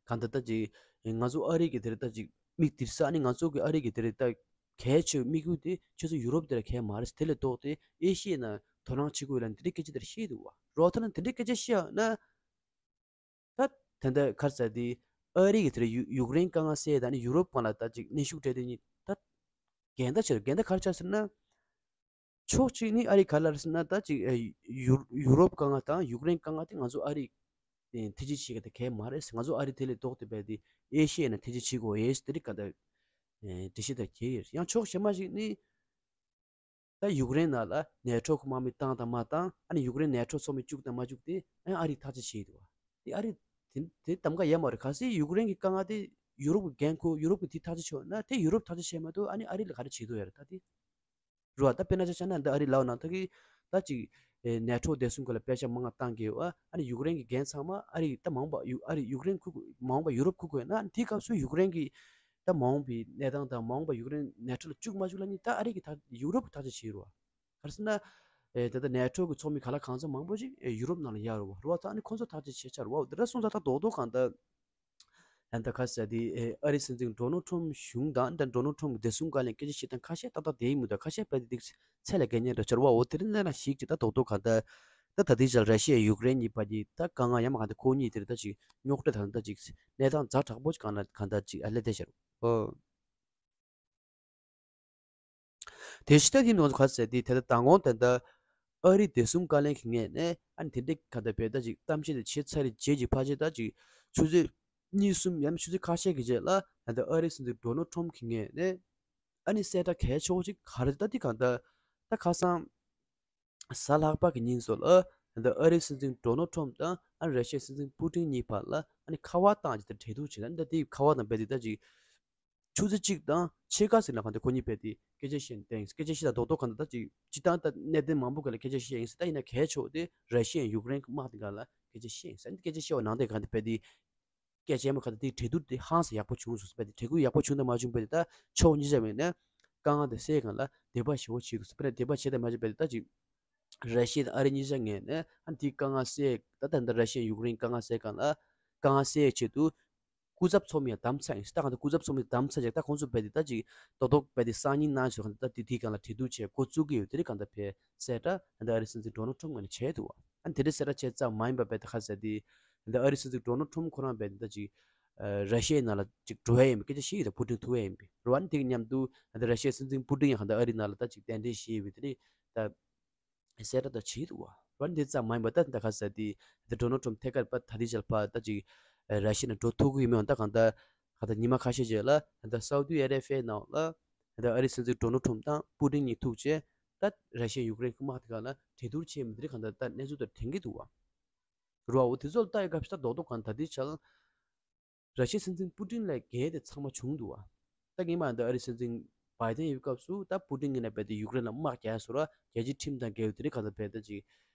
གང་ལྟར་ད་ཅིག་ང་ཚོ་ཨ་རི་གི་དེར་ད་ཅིག་མིག་དེར་ས་ནི་ང་ཚོ་གི་ཨ་རི་གི་དེར་ད་གལ་ཆེ་བའི་དམིགས་ཡུལ་དེ་ཁྱོད་ཚོ་ཡུ་རོབ་དེར་གལ་མ་རེད། དེ་ལས་ལྡོག་སྟེ་ཨེ་ཤི་ཡའི་ནང་དོ་སྣང་བྱེད་དགོས་ལ་འདི་འདྲའི་སྐད་ཆ་དེར་བཤད་འདུག་བ། རོ་ཐ་ན་དེ་འདྲའི་སྐད་ཆ་བཤད་ན་ད་དེ་འདྲ་ག་རེ་ཟེར་དེ་ཨ་རི་གི་དེར་ཡུ་ཡུཀ་རེན་དཀའ་ངལ་སེལ་ད་ནི་ཡུ་རོབ་སྒང་ལ་ད་ཅིག་གནོན་ཤུགས་སྤྲད་དེ་ནི་ འགལ་ཟླ་ཆེ་རུ། འགལ་ཟླ་ག་རེ་ཆགས་ཟེར་ན། ཕྱོགས་གཅིག་ནི་ཨ་རི་ག་ལ་རེད་ཟེར་ན། ད་ཅིག་ཨ་ཡུ་ཡུ་རོབ་དཀའ་ངལ་དང་ཡུཀ་རེན་དཀའ་ངལ་དེ་ང་ཚོ་ཨ་རི་ཐེ་ཇུས་བྱེད་ཀྱི་དེ་གལ་མ་རེད། ང་ཚོ་ཨ་རི་དེ་ལས་ལྡོག་སྟེ་བས་དེ་ཨེ་ཤི་ཡའི་ནང་ཐེ་ཇུས་བྱེད་དགོས་ཡས་དེ་རིགས་ག་ད་འགྲེལ་བཤད་ད་གལ་ཡོད། ཡང་ཕྱོགས་གཞན་མ་ཞིག་ནི། ད་ཡུཀ་རེན་ནང་ལ་ནེ་ཊོ་གི་དམག་མི་བཏང་དང་མ་བཏང་། ཨ་ནི་ཡུཀ་རེན་ནེ་ཊོ་ཚོགས་མི་བཅུག་དང་མ་བཅུག་དེ་ཨ་ནི་ཨ་རིས་ཐག་གཅོད་བྱེད་ཀྱི་འདུག་བ། དེ་ཨ་རི་དེ་དེ་གདམ་ག་ཡོད་མ་རེད། གལ་སྲིད་ཡུཀ་རེན་གྱི་དཀའ་ངལ་དེ་ཡུ་རོབ་ཀྱི་འགན་ཁུར། ཡུ་རོབ་ཀྱིས་དེ་ཐག་གཅོད་བྱས་ན། དེ་ཡུ་རོབ་ཐག་གཅོད་བྱས་མ་གཏོགས་ཨ་ནི་ཨ་རི་ལ་ག་རེ་བྱེད་ཐུབ་ཡོད་རེད། ད་དེ་རུ་བ། ད་དཔེར་ན་ཆ་བཞག་ན་འདི་ཨ་རི་ལའོ་ནང་ད་གི་ད་ཅིག་ཨེ་ནེ་ཊོ་བདེ་སྲུང་སྐོར་ལ་པེ་ཤ་མང་བ་བཏང་གི་ཡོད། ཨ་ནི་ཡུཀ་རེན་གྱི་འགན་ཚང་མ་ཨ་རི་ད་མ་འོངས་པ་ཡུ་ཨ་རི་ཡུཀ་རེན་ཁུར་དགོས། མ་འོངས་པ་ཡུ་རོབ་ཁུར་དགོས་ན། ཨ་ནི་དེའི་སྐབས་སུ་ཡུཀ་རེན་གྱི་ད་མ་འོངས་པའི་གནས་སྟངས་དང་མ་འོངས་པ་ཡུཀ་རེན་ནེ་ཊོ་ལ་བཅུག་མ་བཅུག་ལབ་མཁན་ད་ཨ་རི་གི་ཐག་ཡུ་རོབ་ཀྱི་ཐག་གཅོད་བྱེད་རུ་བ། ག་རེ་ཟེར་ན། ཨེ་ད་ལྟ་ནེ་ཊོ་གི་ཚོགས་མི་ག་ལ་གང་འཚམ་མང་པོ་ཞིག་ཨེ་ཡུ་རོབ་ནང་ལ་ཡོད་རུ་བ། རུ་བ་ད་ཨ་ནི་ཁོང་ཚོ་ཐག་གཅོད་བྱེད་ཆ་རུ་བ། འོ་དེ་འདྲ་སོང་ཙང་ད་རྡོག་རྡོག་གང་ལྟར། ད་ལྟ་ག་རེ་ཟེར་དེ་ཨེ་ཨ་རིའི་སྲིད་འཛིན་ཌོ་ནལ་ཊམ་གཞུང་དང་ད་ཌོ་ནལ་ཊམ་གྱི་བདེ་སྲུང་བཀའ་བློན་སྐད་ཆ་བཤད་སྟངས་ཁ་ཤས་ཏག་ཏག་བསྡད་ཡིན་མི་འདུག་ཁ་ཤས་དཔེ་དེ་ཚད་ལས་བརྒལ་མཁན་འདྲ་ཆགས་རུ་བ། འོ་དེ་རིང་ལས་ན་ཞིག་ཅིག་ད་རྡོག་རྡོག་གང་ལྟར། ད་ད་ལྟའི་ཆར་ར་ཤི་ཡ་ཡུཀ་རེན་གཉིས་བར་གྱི་ད་དཀའ་ངལ་ཡ་མ་གང་ལྟར་ཁོ་གཉིས་དེར་ད་ཅིག་རྙོག་དྲ་དང་ད་ཅིག་གནས་སྟངས་ཛ་དྲག་པོ་ཅིག་གང་ལ་གང་ལྟར་ཅིག་ཨ་ལས་བསྡད་ཤག་རུ། ཨོ། དེ་ཕྱི་ད་དེ་ང་ཚོ་ག་ཟེར་དེ་ད་ལྟ་མདང་དགོང་ད་ལྟ་ཨ་རི་བདེ་སྲུང་བཀའ་བློན་གྱི་ངོས་ནས་ཨ་ནི་དེ་འདྲའི་ག་ད་བས་ད་ཅིག་གཏམ་བཤད་དེ་བྱས་ཚར་རྗེས་ཀྱི་ཕལ་ཆེར་ད་ཅིག་ཆུ་ཚོད་གཉིས་གསུམ་ཡང་ན་ཆུ་ཚོད་ཁ་ཤས་ཀྱི་རྗེས་ལ་ད་ལྟ་ཨ་རིའི་སྲིད་འཛིན་ཌོ་ནལ་ཊམ་གྱི་ངོས་ནས་ཨ་ནི་གསལ་བསྒྲགས་གལ་ཆེ་བོ་ཅིག་ག་རེ་ད་དེ་གང་ད་ད་ཁ་སང་གཟའ་ལྷག་པ་གི་ཉིན་སོ་ལ་ད་ལྟ་ཨ་རིའི་སྲིད་འཛིན་ཌོ་ནལ་ཊམ་དང་ཨ་ནི་ར་ཤི་ཡའི་སྲིད་འཛིན་པུ་ཏིན་གཉིས་བར་ལ་ཨ་ནི་ཁ་པར་བཏང་རྗེས་ད་གྲོས་བསྡུར་བྱས། ད་ད་དེ་ཁ་པར་དང་རྦད་དེ་ད་ཅིག་ཆུ་ཚོད་གཅིག་དང་ཕྱེད་ཀ་ཟིན་ན་གང་ལྟར་ཁོ་གཉིས་རྦད་དེ་སྐད་ཆ་བཤད་བསྡད་ཡིན། སྐད་ཆ་བཤད་ད་རྡོག་རྡོག་གང་ལྟར་ད་ཅིག་སྤྱིར་བཏང་ད་གནད་དོན་མང་པོ་སྒང་ལ་སྐད་ཆ་བཤད་ཡིན་ཟེར། ད་ཡིན་ན་གལ་ཆེ་བོ་དེ་ར་ཤི་ཡ་ཡུཀ་རེན་གྱི་དམག་དེ་སྒང་ལ་སྐད་ཆ་བཤད་ཡིན་ཟེར། སྐད་ཆ་བཤད་པ་ནང་དེ་གང་ལྟར་རྦད་དེ་སྐད་ཆ་མ་གང་ལྟར་དེ་གྲོས་བསྡུར་དེ་ཧང་སང་ཡག་པོ་བྱུང་སོང་ཟེར། རྦད་དེ་གྲོས་བསྡུར་ཡག་པོ་བྱུང་དང་མ་བྱུང་རྦད་དེ་ད་ཕྱོགས་གཉིས་ཆ་མེད་ན་དཀའ་ངལ་དེ་སེལ་སྒང་ལ་དད་པ་ཞེ་པོ་བྱེད་འདུག་ཟེར། རྦད་དེ་དད་པ་བྱས་དང་མ་བྱས་རྦད་དེ་ད་ཅིག་ར་ཤི་ཡ་དང་ཨ་རི་གཉིས་ཆ་ངོས་ནས་ཨ་ནི་དེའི་དཀའ་ངལ་སེལ། ད་ད་ད་ར་ཤི་ཡ་ཡུཀ་རེན་དཀའ་ངལ་སེལ་སྒང་ལ་དཀའ་ངལ་སེལ་ཆེད་དུ་སྐུ་ཚབ་ཚོགས་མི་ཡང་བདམས་ཚར་ཡིན། ད་གང་ལྟར་སྐུ་ཚབ་ཚོགས་མི་བདམས་ཚར་རྗེས་ད་ཁོང་ཚོ་རྦད་དེ་ད་ཅིག་རྡོག་རྡོག་རྦད་དེ་སང་ཉིན་གནངས་ཚེ་གང་ལྟར་ད་དེ་དེའི་སྒང་ལ་གྲོས་བསྡུར་བྱེད་འགོ་བཙུགས་ཀྱི་ཡོད། དེ་རིང་གང་ལྟར་ཕེབས་གསལ་བསྒྲགས་ད་ལྟ་ཨ་རིའི་སྲིད་འཛིན་ཌོ་ནལ་ཊམ་ངོས་ནས་བྱས་འདུག་བ། ཨ་ནི་དེ་འདྲའི་གསལ་བསྒྲགས་བྱས་ཙམ་མ་ཡིན་པ་རྦད་དེ་ག་ཟེར་དེ་ད་ལྟ་ཨ་རིའི་སྲིད་འཛིན་ཌོ་ནལ་ཊམ་ཁོ་རང་རྦད་དེ་ད་ཅིག་ཨ་ར་ཤི་ཡའི་ནང་ལ་ཅིག་འགྲོ་ཡ་ཡིན་པའི་སྐད་ཆ་བཤད་ཡོད། ད་པུ་ཏིན་ཐུག་ཡ་ཡིན་པའི་རེད་བ། ཨ་ནི་དེ་གི་མཉམ་དུ་ད་ལྟ་ར་ཤི་ཡའི་སྲིད་འཛིན་པུ་ཏིན་ཡང་གང་ལྟར་ཨ་རིའི་ནང་ལ་ད་ཅིག་གདན་འདྲེན་བྱས་ཡོད་པའི་དེ་རེད་ད། གསལ་བསྒྲགས་དང་བྱས་འདུག་བ། འདི་ཙམ་མ་ཡིན་པར་ད་ད་ག་ཟེར་དེ་ད་ཌོ་ནལ་ཊམ་ཐད་ཀར་པ་ད་ལྟའི་ཆར་ཕར་ད་ཅིག་ར་ཤི་ཡ་ནང་འགྲོ་ཐུབ་ཀྱི་ཡོད་མེད་ད་གང་ལྟར་གང་ལྟར་ཉི་མ་ཁ་ཤས་རྗེས་ལ་ད་སའུ་ཏི་ཨ་རེ་བྷི་ཡའི་ནང་ལ་ད་ཨ་རིའི་སྲིད་འཛིན་ཌོ་ནལ་ཊམ་དང་པུ་ཏིན་གཉིས་ཐུག་རྗེས་ད་ར་ཤི་ཡ་ཡུཀ་རེན་གྱི་དམག་དེ་ག་ལ་གྲོས་བསྡུར་བྱས་མི་དེ་རིགས་གང་ལྟར་ད་གནས་ཚུལ་དེ་དྲན་གྱི་འདུག་བ། རུ་བ། འོ་དེ་ཚོ་ལ་ལྟ་ཡི་སྐབས་ཤིག་ད་རྡོག་རྡོག་གང་ད་ལྟའི་ཆར་ར་ཤི་ཡའི་སྲིད་འཛིན་པུ་ཏིན་ལ་འགན་དེ་ཚང་མ་བྱུང་འདུག་བ། ད་སྔོན་མ་འདི་ཨ་རིའི་སྲིད་འཛིན་བྷའི་ཏན་ཡོད་སྐབས་སུ་ད་པུ་ཏིན་གྱིས་ནས་རྦད་དེ་ཡུཀ་རེན་ལ་དམག་རྒྱག་ཡ་བཟོ་འདྲ་རྒྱལ་སྤྱིའི་ཁྲིམས་དང་འགལ་བའི་དེ་རིགས་གང་ལྟར་རྦད་དེ་ཅིག་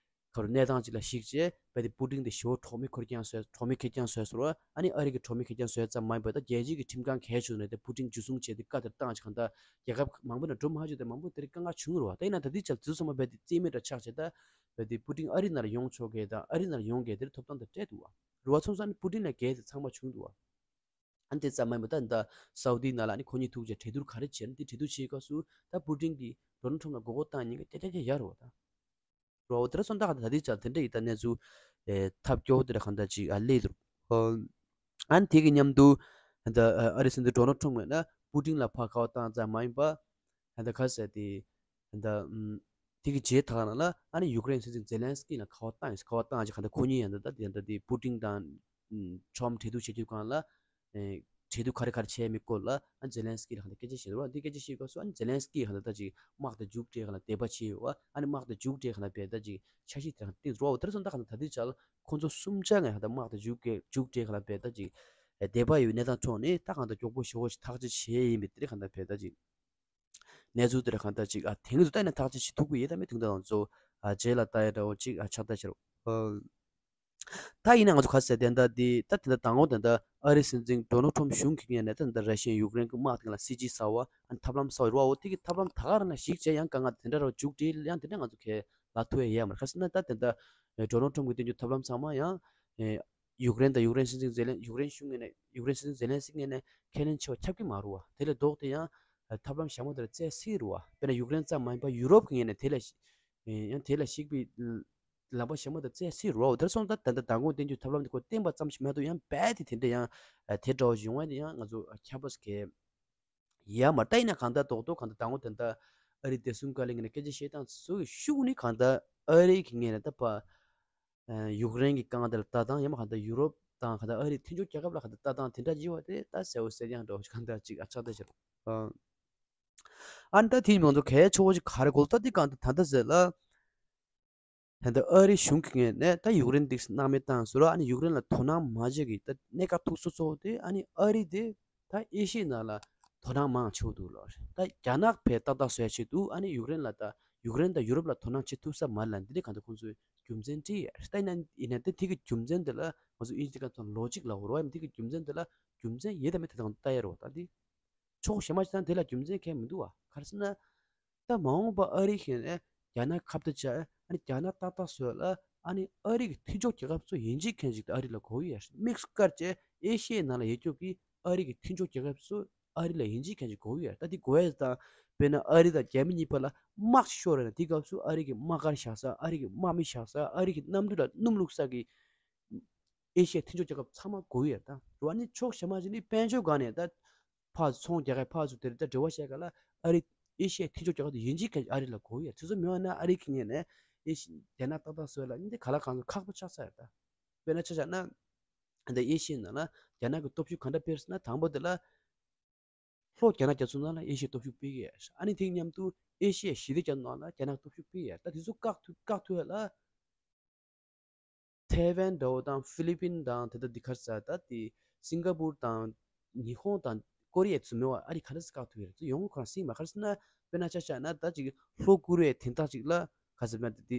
ག་རུ་གནས་སྟངས་ཅིག་ལ་གཞིགས་བྱས་རྦད་དེ་པུ་ཏིན་དེ་ཞེ་པོ་གྲོགས་མེད་ཁུར་རྐྱང་བཟོས། གྲོགས་མེད་ཁེར་རྐྱང་བཟོས་བཟོ་འདྲ། ཨ་ནི་ཨ་རི་གི་གྲོགས་མེད་ཁེར་རྐྱང་བཟོས་ཙམ་མ་ཡིན་པར་ད་རྒྱལ་སྤྱིའི་གི་ཁྲིམས་ཁང་གལ་ཆེ་ནས་དེ་པུ་ཏིན་འཇུ་བཟུང་བྱས་ཏེ་བཀའ་དེར་བཏང་ཅིག་གང་ལྟར་རྒྱལ་ཁབ་མང་པོ་ནས་འགྲོ་མ་ཐུབ་དེ་མང་པོ་དེ་རིགས་དཀའ་ངལ་བྱུང་རུ་བ། ད་ཡིན་ན་ད་ལྟའི་ཆར་དེ་ཚོ་ཚང་མ་རྦད་དེ་རྩིས་མེད་འདྲ་ཆགས་བྱས། ད་རྦད་དེ་པུ་ཏིན་ཨ་རི་ནང་ལ་ཡོང་ཆོག་གི་དང་ཨ་རི་ནང་ལ་ཡོང་གི་དེ་རིགས་ཐོབ་ཐང་དེ་སྤྲད་འདུག་བ། རུ་བ། སོང་ཙང་ནི་པུ་ཏིན་ལ་འགན་དེ་ཚང་མ་བྱུང་འདུག་བ། ཨ་ནི་དེ་ཙམ་མ་ཡིན་པར་ད་ད་སའུ་དིའི་ནང་ལ་ཨ་ནི་ཁོ་གཉིས་ཐུག་རྗེས་གྲོས་བསྡུར་ག་རེ་བྱས་ན། དེ་གྲོས་བསྡུར་བྱེད་སྐབས་སུ་ད་པུ་ཏིན་གྱིས་ཌོ་ནལ་ཊམ་ལ་མགོ་སྐོར་བཏང་ཉེན་ཁ་ཀྱ་ཀྱ་ཀྱ་ཡོད་རེད་བ། ད་རོ་དེ་འདྲ་སོང་ད་ག་ད་དེ་ཅག་དེ་འདྲ་ཡི་ད་གནས་ཚུལ་ཨེ་ཐབས་སྐྱོ་བོ་དེ་འདྲ་གང་ད་ཅིག་ཨ་ལས་འདུག་ཨ་ནི་དེ་གི་མཉམ་དུ་ད་ཨ་རི་སྲིད་འཛིན་ཌོ་ནལ་ཊམ་ངོས་ན་པུ་ཏིན་ལ་ཕར་ཁ་པར་བཏང་ཙམ་མ་ཡིན་པ། ད་ག་ཟེར་དེ་ད་ཨམ་དེ་གི་རྗེས་ད་ག་ནང་ལ་ཨ་ནི་ཡུཀ་རེན་སྲིད་འཛིན་ཛེ་ལན་སི་ཀི་ལ་ཁ་པར་བཏང་ཡིན། ཁ་པར་བཏང་ཅིག་ག་ད་ཁོ་གཉིས་ཡང་ད་ད་དེ་ད་དེ་པུ་ཏིན་དང་ཨམ་ཊམ་གྲོས་བསྡུར་བྱེད་དུས་སྒང་ལ་ཨེ་གྲོས་བསྡུར་ག་རེ་ག་རེ་བྱས་མིན་སྐོར་ལ་ཨ་ཛེ་ལན་སི་ཀི་ལ་ག་ད་སྐད་ཆ་བཤད་རོགས། འདི་སྐད་ཆ་བཤད་སྐབས་སུ་ཨ་ནི་ཛེ་ལན་སི་ཀི་ག་ད་ད་ཅིག་དམག་དང་མཇུག་སྒྲིལ་ག་ལ་དད་པ་བྱས་ཡོད་བ། ཨ་ནི་དམག་དང་མཇུག་སྒྲིལ་ག་ལ་བས་ད་ཅིག་འཆར་གཞི་དེ་རང་བཏིང་རོགས། དེ་ར་སོང་ད་ག་ད་ད་དེ་ཅག་ཁོང་ཚོ་གསུམ་ཆ་ངས་ག་ད་དམག་དང་མཇུག་སྒྲིལ་མཇུག་སྒྲིལ་ག་ལ་བས་ད་ཅིག་ཨེ་དད་པ་ཡོད་གནས་སྟངས་ཐོག་ནས་ད་གང་ད་མགྱོགས་པོ་ཞེ་པོ་ཞིག་ཐག་གཅོད་བྱས་ཡིན་པས། དེ་རིགས་གང་ད་བས་ད་ཅིག་གནས་ཚུལ་དེ་ར་གང་ད་ཅིག་ཨ་དེང་དུ་ད་ནས་ཐག་གཅོད་བྱེད་ཐུབ་ཀྱི་ཡོད་ད་མེད་དུང་ད་ང་ཚོ་ཨ་རྗེས་ལ་ལྟ་ཡ་འདྲ་བོ་ཅིག་ཨ་ཆགས་ད་ཕྱིར་རོ། ཨ། ད་ཡིན་ན་ང་ཚོ་ག་ཟེར་དེ་འདྲ་དེ་ད་དེ་འདྲ་དང་པོ་དེ་འདྲ་ཨ་རིའི་སྲིད་འཛིན་ཌོ་ནལ་ཊམ་གཞུང་གི་ངོས་ནས་ད་དེ་འདྲ་ར་ཤི་ཡ་ཡུཀ་རེན་གྱི་དམག་དེ་ལ་སྲིད་ཇུས་གསར་བ་ཨ་ཐབས་ལམ་གསར་བ་རེད་བ། འོ་དེ་གི་ཐབས་ལམ་ད་ག་རང་ན་གཞིགས་བྱས་ཡང་དཀའ་ངལ་དེ་འདྲ་ར་མཇུག་སྒྲིལ་ཡང་དེ་འདྲ་ང་ཚོ་གས་ལ་ཐུག་ཡ་ཡོད་མ་རེད། ག་ཟེར་ན་ད་དེ་འདྲ་ཌོ་ནལ་ཊམ་གྱིས་བཏོན་རྒྱུ་ཐབས་ལམ་ཚང་མ་ཡང་ཡུཀ་རེན་དང་ཡུཀ་རེན་སྲིད་འཛིན་ཛེ་ལན་ཡུཀ་རེན་གཞུང་ངོས་ནས་ཡུཀ་རེན་སྲིད་འཛིན་ཛེ་ལན་སི་ངོས་ནས་ཁས་ལེན་བྱེད་པ་ཁྱབ་ཀྱི་མ་རེད་བ། དེ་ལས་ལྡོག་སྟེ་ཡང་ཐབས་ལམ་ཞན་མོ་དེ་ལ་བཙལ་སྲིད་རེད་བ། དཔེར་ན་ཡུཀ་རེན་ཙམ་མ་ཡིན་པ་ཡུ་རོབ་ཀྱི་ངོས་ནས་དེ་ལ་ཡང་དེ་ལ་གཞིགས་པའི་ལམ་པ་ཞན་མོ་དེ་བཙལ་སྲིད་རོ། དེར་སོང་ད་ད་ལྟ་མདང་དགོང་བསྟན་རྒྱུ་ཐབས་ལམ་དེ་ཁོ་བསྟན་པ་ཙམ་ཞིག་མ་གཏོགས་ཡང་རྦད་དེ་དེ་འདྲ་ཡང་དེ་འདྲ་བོ་ཞིག་ཡོང་བ་དེ་ཡང་ང་ཚོ་ཁྱབ་པ་གས་ ཡ་མ་ལྟ་ཡིན་ན་གང་ལྟར་རྡོག་རྡོག་གང་ལྟར་དང་པོ་དེ་འདྲ་ཨ་རི་བདེ་སྲུང་བཀའ་བློན་ངོས་ནས་སྐད་ཆ་བཤད་སྟངས་ཚོ་གི་ཤུགས་ནི་གང་ལྟར་ཨ་རི་གི་ངོས་ནས་ད་ཕར་ཡུཀ་རེན་གྱི་དཀའ་ངལ་དེ་ལ་ལྟ་སྟངས། ཡང་མ་གང་ལྟར་ཡུ་རོབ་དང་གང་ལྟར་ཨ་རི་མཐུན་ཕྱོགས་རྒྱལ་ཁབ་ལ་གང་ལྟར་ལྟ་སྟངས་དེ་འདྲ་ཅིག་ཡོད་པ་དེ་ད་གསལ་བོ་གསལ་རྐྱང་འདྲ་བོ་ཞིག་གང་ལྟར་ཅིག་ཨ་ཆགས་བསྡད་བཞག་འདུག་ཨ་ནི་ད་དེ་མང་ཚོ་གལ་ཆེ་བོ་ཞིག་ག་རེ་གོ་ལ་ད་འདི་གང་ལྟར་ད་ལྟ་ཟེར་ལ། ད་ལྟ་ཨ་རི་གཞུང་གི་ངོས་ནས་ད་ཡུཀ་རེན་འདི་སྣང་མེད་བཏང་ཟེར་རོ། ཨ་ནི་ཡུཀ་རེན་ལ་དོ་སྣང་མ་བྱེད་ཀྱི་ད་གནད་འགག་ཐུག་ས་ཚོ་དེ་ཨ་ནི་ཨ་རི་དེ་ད་ཨེ་ཤི་ཡའི་ནང་ལ་དོ་སྣང་མང་ཆེ་བོ་འདུག་ལོ། ད་རྒྱ་ནག་ཕར་ཏག་ཏག་བཟོ་ཡ་ཆེད་དུ་ཨ་ནི་ཡུཀ་རེན་ལ་ད་ཡུཀ་རེན་དང་ཡུ་རོབ་ལ་དོ་སྣང་བྱེད་ཐུབ་ས་མ་རེད་ལ། འདི་ནི་གང་ལྟར་ཁོང་ཚོའི་རྒྱུ་མཚན་བྲིས་ཡ་རེད། ད་ཡིན་ན་ཡིན་ན་ད་དེ་གི་རྒྱུ་མཚན་དེ་ལ་ང་ཚོ་དབྱིན་ཇི་སྐད་ཐོག་ལོ་ཇིག་ལབ་ཡོད་རེད་བ། དེ་གི་རྒྱུ་མཚན་དེ་ལ་རྒྱུ་མཚན་ཡོད་དང་མེད་དེ་དང་ལྟ་ཡ་རེད་བ། ད་དེ་ཕྱོགས་གཞན་པ་ཞིག་དང་དེ་ལ་རྒྱུ་མཚན་གང་ཡང་མི་འདུག་བ། ག་རེ་ཟེར་ན། ད་མ་འོངས་པ་ཨ་རི་གཞན་ནས་རྒྱ་ནག་ཁ་བརྡ་བྱ། ཨ་ནི་རྒྱ་ནག་ཏག་ཏག་བཟོས་ལ། ཨ་ནི་ཨ་རི་གི་མཐུན་ཕྱོགས་རྒྱལ་ཁབ་ཚོ་ཡིན་གཅིག་མཁན་གཅིག་ཨ་རི་ལ་དགོས་ཡོད། དམིགས་སུ་བཀར་བྱས་ཨེ་ཤི་ཡའི་ནང་ལ་ཡོད་རྒྱུ་གི་ཨ་རི་གི་མཐུན་ཕྱོགས་རྒྱལ་ཁབ་ཚོ་ཨ་རི་ལ་ཡིན་གཅིག་མཁན་གཅིག་དགོས་ཡོད། ད་དེ་དགོས་ཡ་དང་དཔེར་ན་ཨ་རི་དང་རྒྱ་མི་གཉིས་བར་ལ་དམག་ཤོར་ར་ན་དེ་སྐབས་སུ་ཨ་རི་གི་དམག་སྒར་བཞག་ས། ཨ་རི་གི་དམག་མི་བཞག་ས། ཨ་རི་གི་གནམ་གྲུ་ལ་སྣུམ་བླུགས་ས་གི་ཨེ་ཤི་ཡའི་མཐུན་ཕྱོགས་རྒྱལ་ཁབ་ཚང་མ་དགོས་ཡོད། ད་རུ་ཨ་ནི་ཕྱོགས་གཞན་པ་ཞིག་ནི་དཔལ་འབྱོར་སྒང་ནས་ད་ཕར་ཚོང་རྒྱག་མཁན་ཕར་ཚུར་དེར་ད་འབྲེལ་བ་བྱས་ག་ལ་ཨ་རི་ཨེ་ཤི་ཡའི་མཐུན་ཕྱོགས་རྒྱལ་ཁབ་དེ་ཡིན་གཅིག་མཁན་ཨ་རི་ལ་དགོས་ཡོད། དེ་ཚོ་མེད་པ་ན་ཨ་རི་གི་ངོས་ནས་ཨེ་ཤི་རྒྱ་ནག་ཏག་ཏག་བཟོས་ལ་ནི་དེ་ག་ལ་གང་ག་ཁག་པོ་ཆགས་ཚར་ཡོད། ད་དཔེར་ན་ཆ་བཞག་ན་ད་ཨེ་ཤི་ཡའི་ནང་ལ་རྒྱ་ནག་གི་སྟོབས་ཤུགས་ག་འདྲ་འཕེལ་ཟེར་ན། དང་པོ་དེ་ལ་ལྷོ་རྒྱ་ནག་རྒྱ་མཚོ་ནང་ལ་ཨེ་ཤི་ཡའི་སྟོབས་ཤུགས་འཕེལ་གི་ཡོད། ཨ་ནི་དེ་མཉམ་དུ་ཨེ་ཤི་ཡའི་ཞི་བདེ་རྒྱ་མཚོ་ནང་ལ་རྒྱ་ནག་སྟོབས་ཤུགས་འཕེལ་གི་ཡོད། ད་དེ་ཚོ་བཀག་ཐུབ་བཀག་ཐུབ་ཡ་ལ། ཐའེ་ཝན་འདྲ་བོ་དང་ཧྥི་ལི་པིན་དང་དེ་ལྟ་འདི་ག་རེ་ཟེར་ད་དེ་སིང་ག་པུར་དང་ཉི་ཧོང་དང་ཀོ་རི་ཡ་ཚོ་མེད་པ་ཨ་རི་ག་འདྲ་སེ་བཀག་ཐུབ་ཡོད་རེད། ཚོ་ཡོང་ཁོ་རང་སྲིད་མ་ག་རེ་ཟེར་ན། དཔེར་ན་ཆ་བཞག་ན་ད་ཅིག་ལྷོ་ཀོ་རི་ཡའི་དེ་དག་ཅིག་ལ་ག་ཟེར་ན་དེ་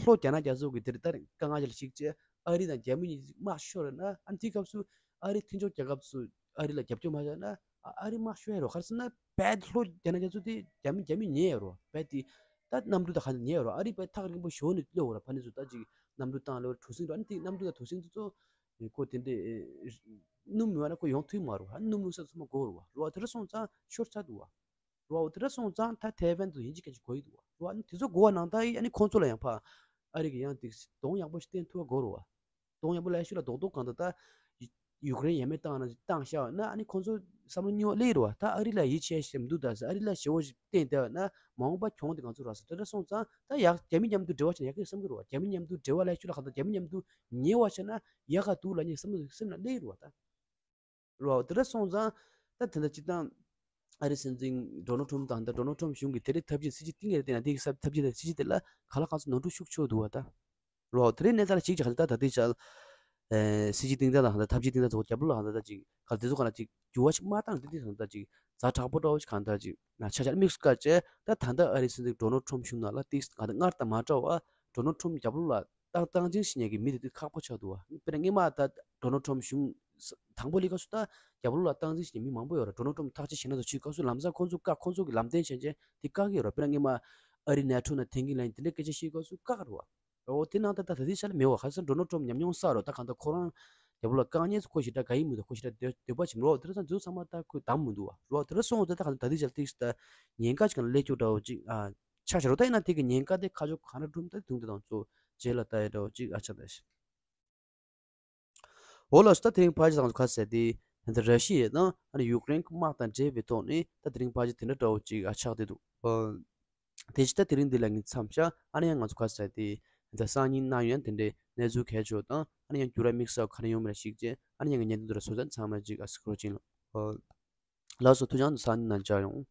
ལྷོ་རྒྱ་ནག་རྒྱ་མཚོ་གི་དེར་ད་དཀའ་ངལ་ཅིག་ལ་གཞིགས་བྱས་ཨ་རི་དང་རྒྱ་མི་གཉིས་དམག་ཤོར་ན། ཨ་ནི་དེ་སྐབས་སུ་ཨ་རི་མཐུན་ཕྱོགས་རྒྱལ་ཁབ་ཚོ་ཨ་རི་ལ་རྒྱབ་སྐྱོར་མ་བྱས་ན་ཨ་ཨ་རི་དམག་ཤོར་ཡ་རོ། ག་རེ་ཟེར་ན་བལ་ལྷོ་རྒྱ་ནག་རྒྱ་མཚོ་དེ་རྒྱ་མི་རྒྱ་མི་ཉེ་ཡ་རོ། བལ་དེ་ད་གནམ་གྲུ་ད་ག་ནས་ཉེ་ཡ་རོ། ཨ་རི་བལ་ཐག་རིང་པོ་ཞོར་ནས་སླེབས་ཡོད་ར། ཕ་ནས་ཚོ་ད་ཅིག་གནམ་གྲུ་བཏང་སླེབས་གྲུ་གཟིངས་རོ། ཨ་ནི་དེ་གནམ་གྲུ་དང་གྲུ་གཟིངས་དེ་ཚོ་ཁོ་དེ་འདྲའི་སྣུམ་མེད་པ་ན་ཁོ་ཡོང་ཐུབ་མ་རེད་བ། སྣུམ་བླུགས་ས་ཚང་མ་དགོས་རེད་བ། རེད་བ། དེ་འདྲ་སོང་ཙང་ཤོར་ཚར་འདུག་བ། རེད་བ། དེ་འདྲ་སོང་ཙང་ད་ཐའེ་ཝན་དུ་ཡིན་གཅིག་མཁན་གཅིག་དགོས་ཀྱི་འདུག་བ། རེད་བ། དེ་ཚོ་དགོས་པ་ནང་ལྟར་ཡིན། ཨ་ནི་ཁོང་ཚོ་ལ་ཡང་ཕར་ཨ་རི་གི་ཡང་དེ་གདོང་ཡག་པོ་ཞིག་བསྟན་ཐུབ་པ་དགོས་རེད་བ། གདོང་ཡག་པོ་ལ་ཤུ་ལ་རྡོག་རྡོག་གང་ལྟར་ད་ཡུ་ཡུཀ་རེན་ཡ་མེད་བཏང་ན་བཏང་བཞག་ན་ཨ་ནི་ཁོང་ཚོ་བསམ་བློ་རྙིང་བ་སླེབས་རེད་བ། ད་ཨ་རི་ལ་ཡིད་ཆེས་ཞེ་མི་འདུག་ད་ཟེར། ཨ་རི་ལ་ཞེ་བོ་ཞིག་བསྟན་བསྡད་པ་ན་མ་འོངས་པ་གྱོང་དེ་ང་ཚོ་རག་ས། དེ་འདྲ་སོང་ཙང་ད་ཡག་རྒྱ་མི་མཉམ་དུ་འབྲེལ་བ་བྱས་ན་ཡག་གི་བསམ་གི་རེད་བ། རྒྱ་མི་མཉམ་དུ་འབྲེལ་བ་ལ་ཤུ་ལ་གང་ལྟར་རྒྱ་མི་མཉམ་དུ་ཉེ་བ་བྱས་ན་ཡག་ག་འདུག་ལབ་མཁན་བསམ་བློ་སེམས་ལ་སླེབས་རེད་བ། ད་རོ། དེ་འདྲ་སོང་ཙང་ད་དེ་འདྲ་སྤྱིར་བཏང་ཨ་རི་སྲིད་འཛིན་ཌོ་ནལ་ཊམ་དང་ད་ཌོ་ནལ་ཊམ་གཞུང་གིས་དེ་རིང་ཐབས་ཇུས་སྲིད་ཇུས་བཏིང་ཡོད་རེད་དེ་ན། དེ་གི་ས་ཐབས་ཇུས་དང་སྲིད་ཇུས་དེ་ལ་ག་ལ་གང་ཚོ་ནོར་འཁྲུལ་ཤུགས་ཆེ་བོ་འདུག་བ། ད་རོ། དེ་རིང་གནས་སྟངས་ལ་གཅིག་ཅིག་ག་ད་ད་དེ་ཆ་ཨེ་སྲིད་ཇུས་བཏིང་སྟངས་དང་ད་ཐབས་ཇུས་བཏིང་སྟངས་ཚོ་རྒྱབ་ལོགས་ལ་གང་ད་ད་ཅིག་ག་དེ་ཚོ་ག་ན་ཅིག་འགྱུར་བ་ཞིག་མ་བཏང་དེ་དེ་སོང་ད་ཅིག་ཛ་དྲག་པོ་འདྲ་བོ་ཞིག་གང་ད་ཅིག་ན་ཆ་ཆ་དམིགས་སུ་བཀར་བྱས། ད་ད་ད་ཨ་རི་སྲིད་འཛིན་ཌོ་ནལ་ཊམ་གཞུང་ནང་ལ་ཏིག་གང་ད་སྔར་དང་མ་འདྲ་བ་ཌོ་ནལ་ཊམ་རྒྱབ་ལོགས་ལ་ཏག་སྟངས་འཛིན་བྱེད་མཁན་གྱི་མི་དེ་དུས་ཁག་པོ་ཆགས་འདུག་བ། དཔེར་ན་སྔོན་མ་ད་ཌོ་ནལ་ཊམ་གཞུང་དང་པོ་སླེབས་སྐབས་སུ་ད་རྒྱབ་ལོགས་ལ་སྟངས་འཛིན་བྱེད་མཁན་མི་མང་པོ་ཡོད་རེད། ཌོ་ནལ་ཊམ་ཐག་གཅོད་བྱེད་ན་ཚོ་ཆུའི་སྐབས་སུ་ལམ་སང་ཁོང་ཚོ་བཀག་ཁོང་ཚོ་གི་ལམ་སྟོན་བྱེད་མཁན་དེ་བཀག་གི་ཡོད་རེད། དཔེར་ན་སྔོན་མ་ཨ་རི་ནེ་ཊོ་ནང་འཐེན་གྱི་ལབ་མཁན་དེ་འདྲ་སྐད་ཆ་བཤད་སྐབས་སུ་བཀག་རེད་བ། འོ་དེ་ནང་ད་ད་ད་ལྟའི་ཆ་ལ་མེད་བ། ག་རེ་ཟེར་ན་ཌོ་ནལ་ཊམ་ཉམས་མྱོང་བསགས་རེད། ད་གང་ལྟར་ཁོ་རང་རྒྱབ་ལོགས་ལ་བཀག་མཁན་ཚོ་ཁོ་ཞེ་དྲག་དགའ་ཡི་མི་འདུག་ཁོ་ཞེ་དྲག་འདོད་འདོད་པ་བྱེད་མི་འདུག་བ། དེ་ཚོ་ཚང་མ་ད་ཁོས་བདམས་མི་འདུག་བ། རེད་བ། དེ་འདྲ་སོང་ཙང་ད་གང་ལྟར་ད་ལྟའི་ཆ་ལ་ཏིག་ད་ཉེན་ཁ་ཅིག་ལ་སླེབས་རྒྱུ་འདྲ་བོ་ཅིག་ཨ། ཆ་བཞག་རོགས། ད་ཡིན་ན་དེ་གི་ཉེན་ཁ་དེ་ཁ་ཕྱོགས་ག་འདྲ་སྒྲུབ་ད་དུང་དེ་དང་ཚོ་རྗེས་ལ་ལྟ་ཡ་འདྲ་བོ་ཅིག་ཨ་ཆགས་ད་ཤི། འོ་ལགས་སོ། ད་དེ་རིང་ཕལ་ཆེར་ང་ཚོ་ག་ཟེར་དེ་ད་ར་ཤི་ཡ་དང་ཨ་ནི་ཡུཀ་རེན་གྱི་དམག་དང་འབྲེལ་བའི་ཐོག་ནས་ད་དེ་རིང་ཕལ་ཆེར་དེ་འདྲ་འདྲ་བོ་ཅིག་ཨ་ཆགས་བསྡད་འདུག་དེ་ཕྱིར་ད་དེ་རིང་འདི་ལ་ངས་མཚམས་བཞག་ཨ་ནི་ཡང་ང་ཚོ་ག་ཟེར་དེ་ད་སང་ཉིན་གནངས་ཉིན་ཡང་དེ་འདྲའི་གནས་ཚུལ་གལ་ཆེ་བ་དང་ཨ་ནི་ཡང་འགྱུར་བ་དམིགས་བསལ་ག་རེ་ཡོང་མིན་ལ་གཞིགས་བྱས་ཨ་ནི་ཡང་ངས་བརྙན་ཐུང་འདི་ལ་བཟོ་ཚར། ཚང་མ་ཅིག་ཨ་སྐུ་རོགས་ཅིང་ལ། ལགས་སོ། ཐུགས་རྗེ་ཆེ། སང་ཉིན་ནང་མཇལ་ཡོང་།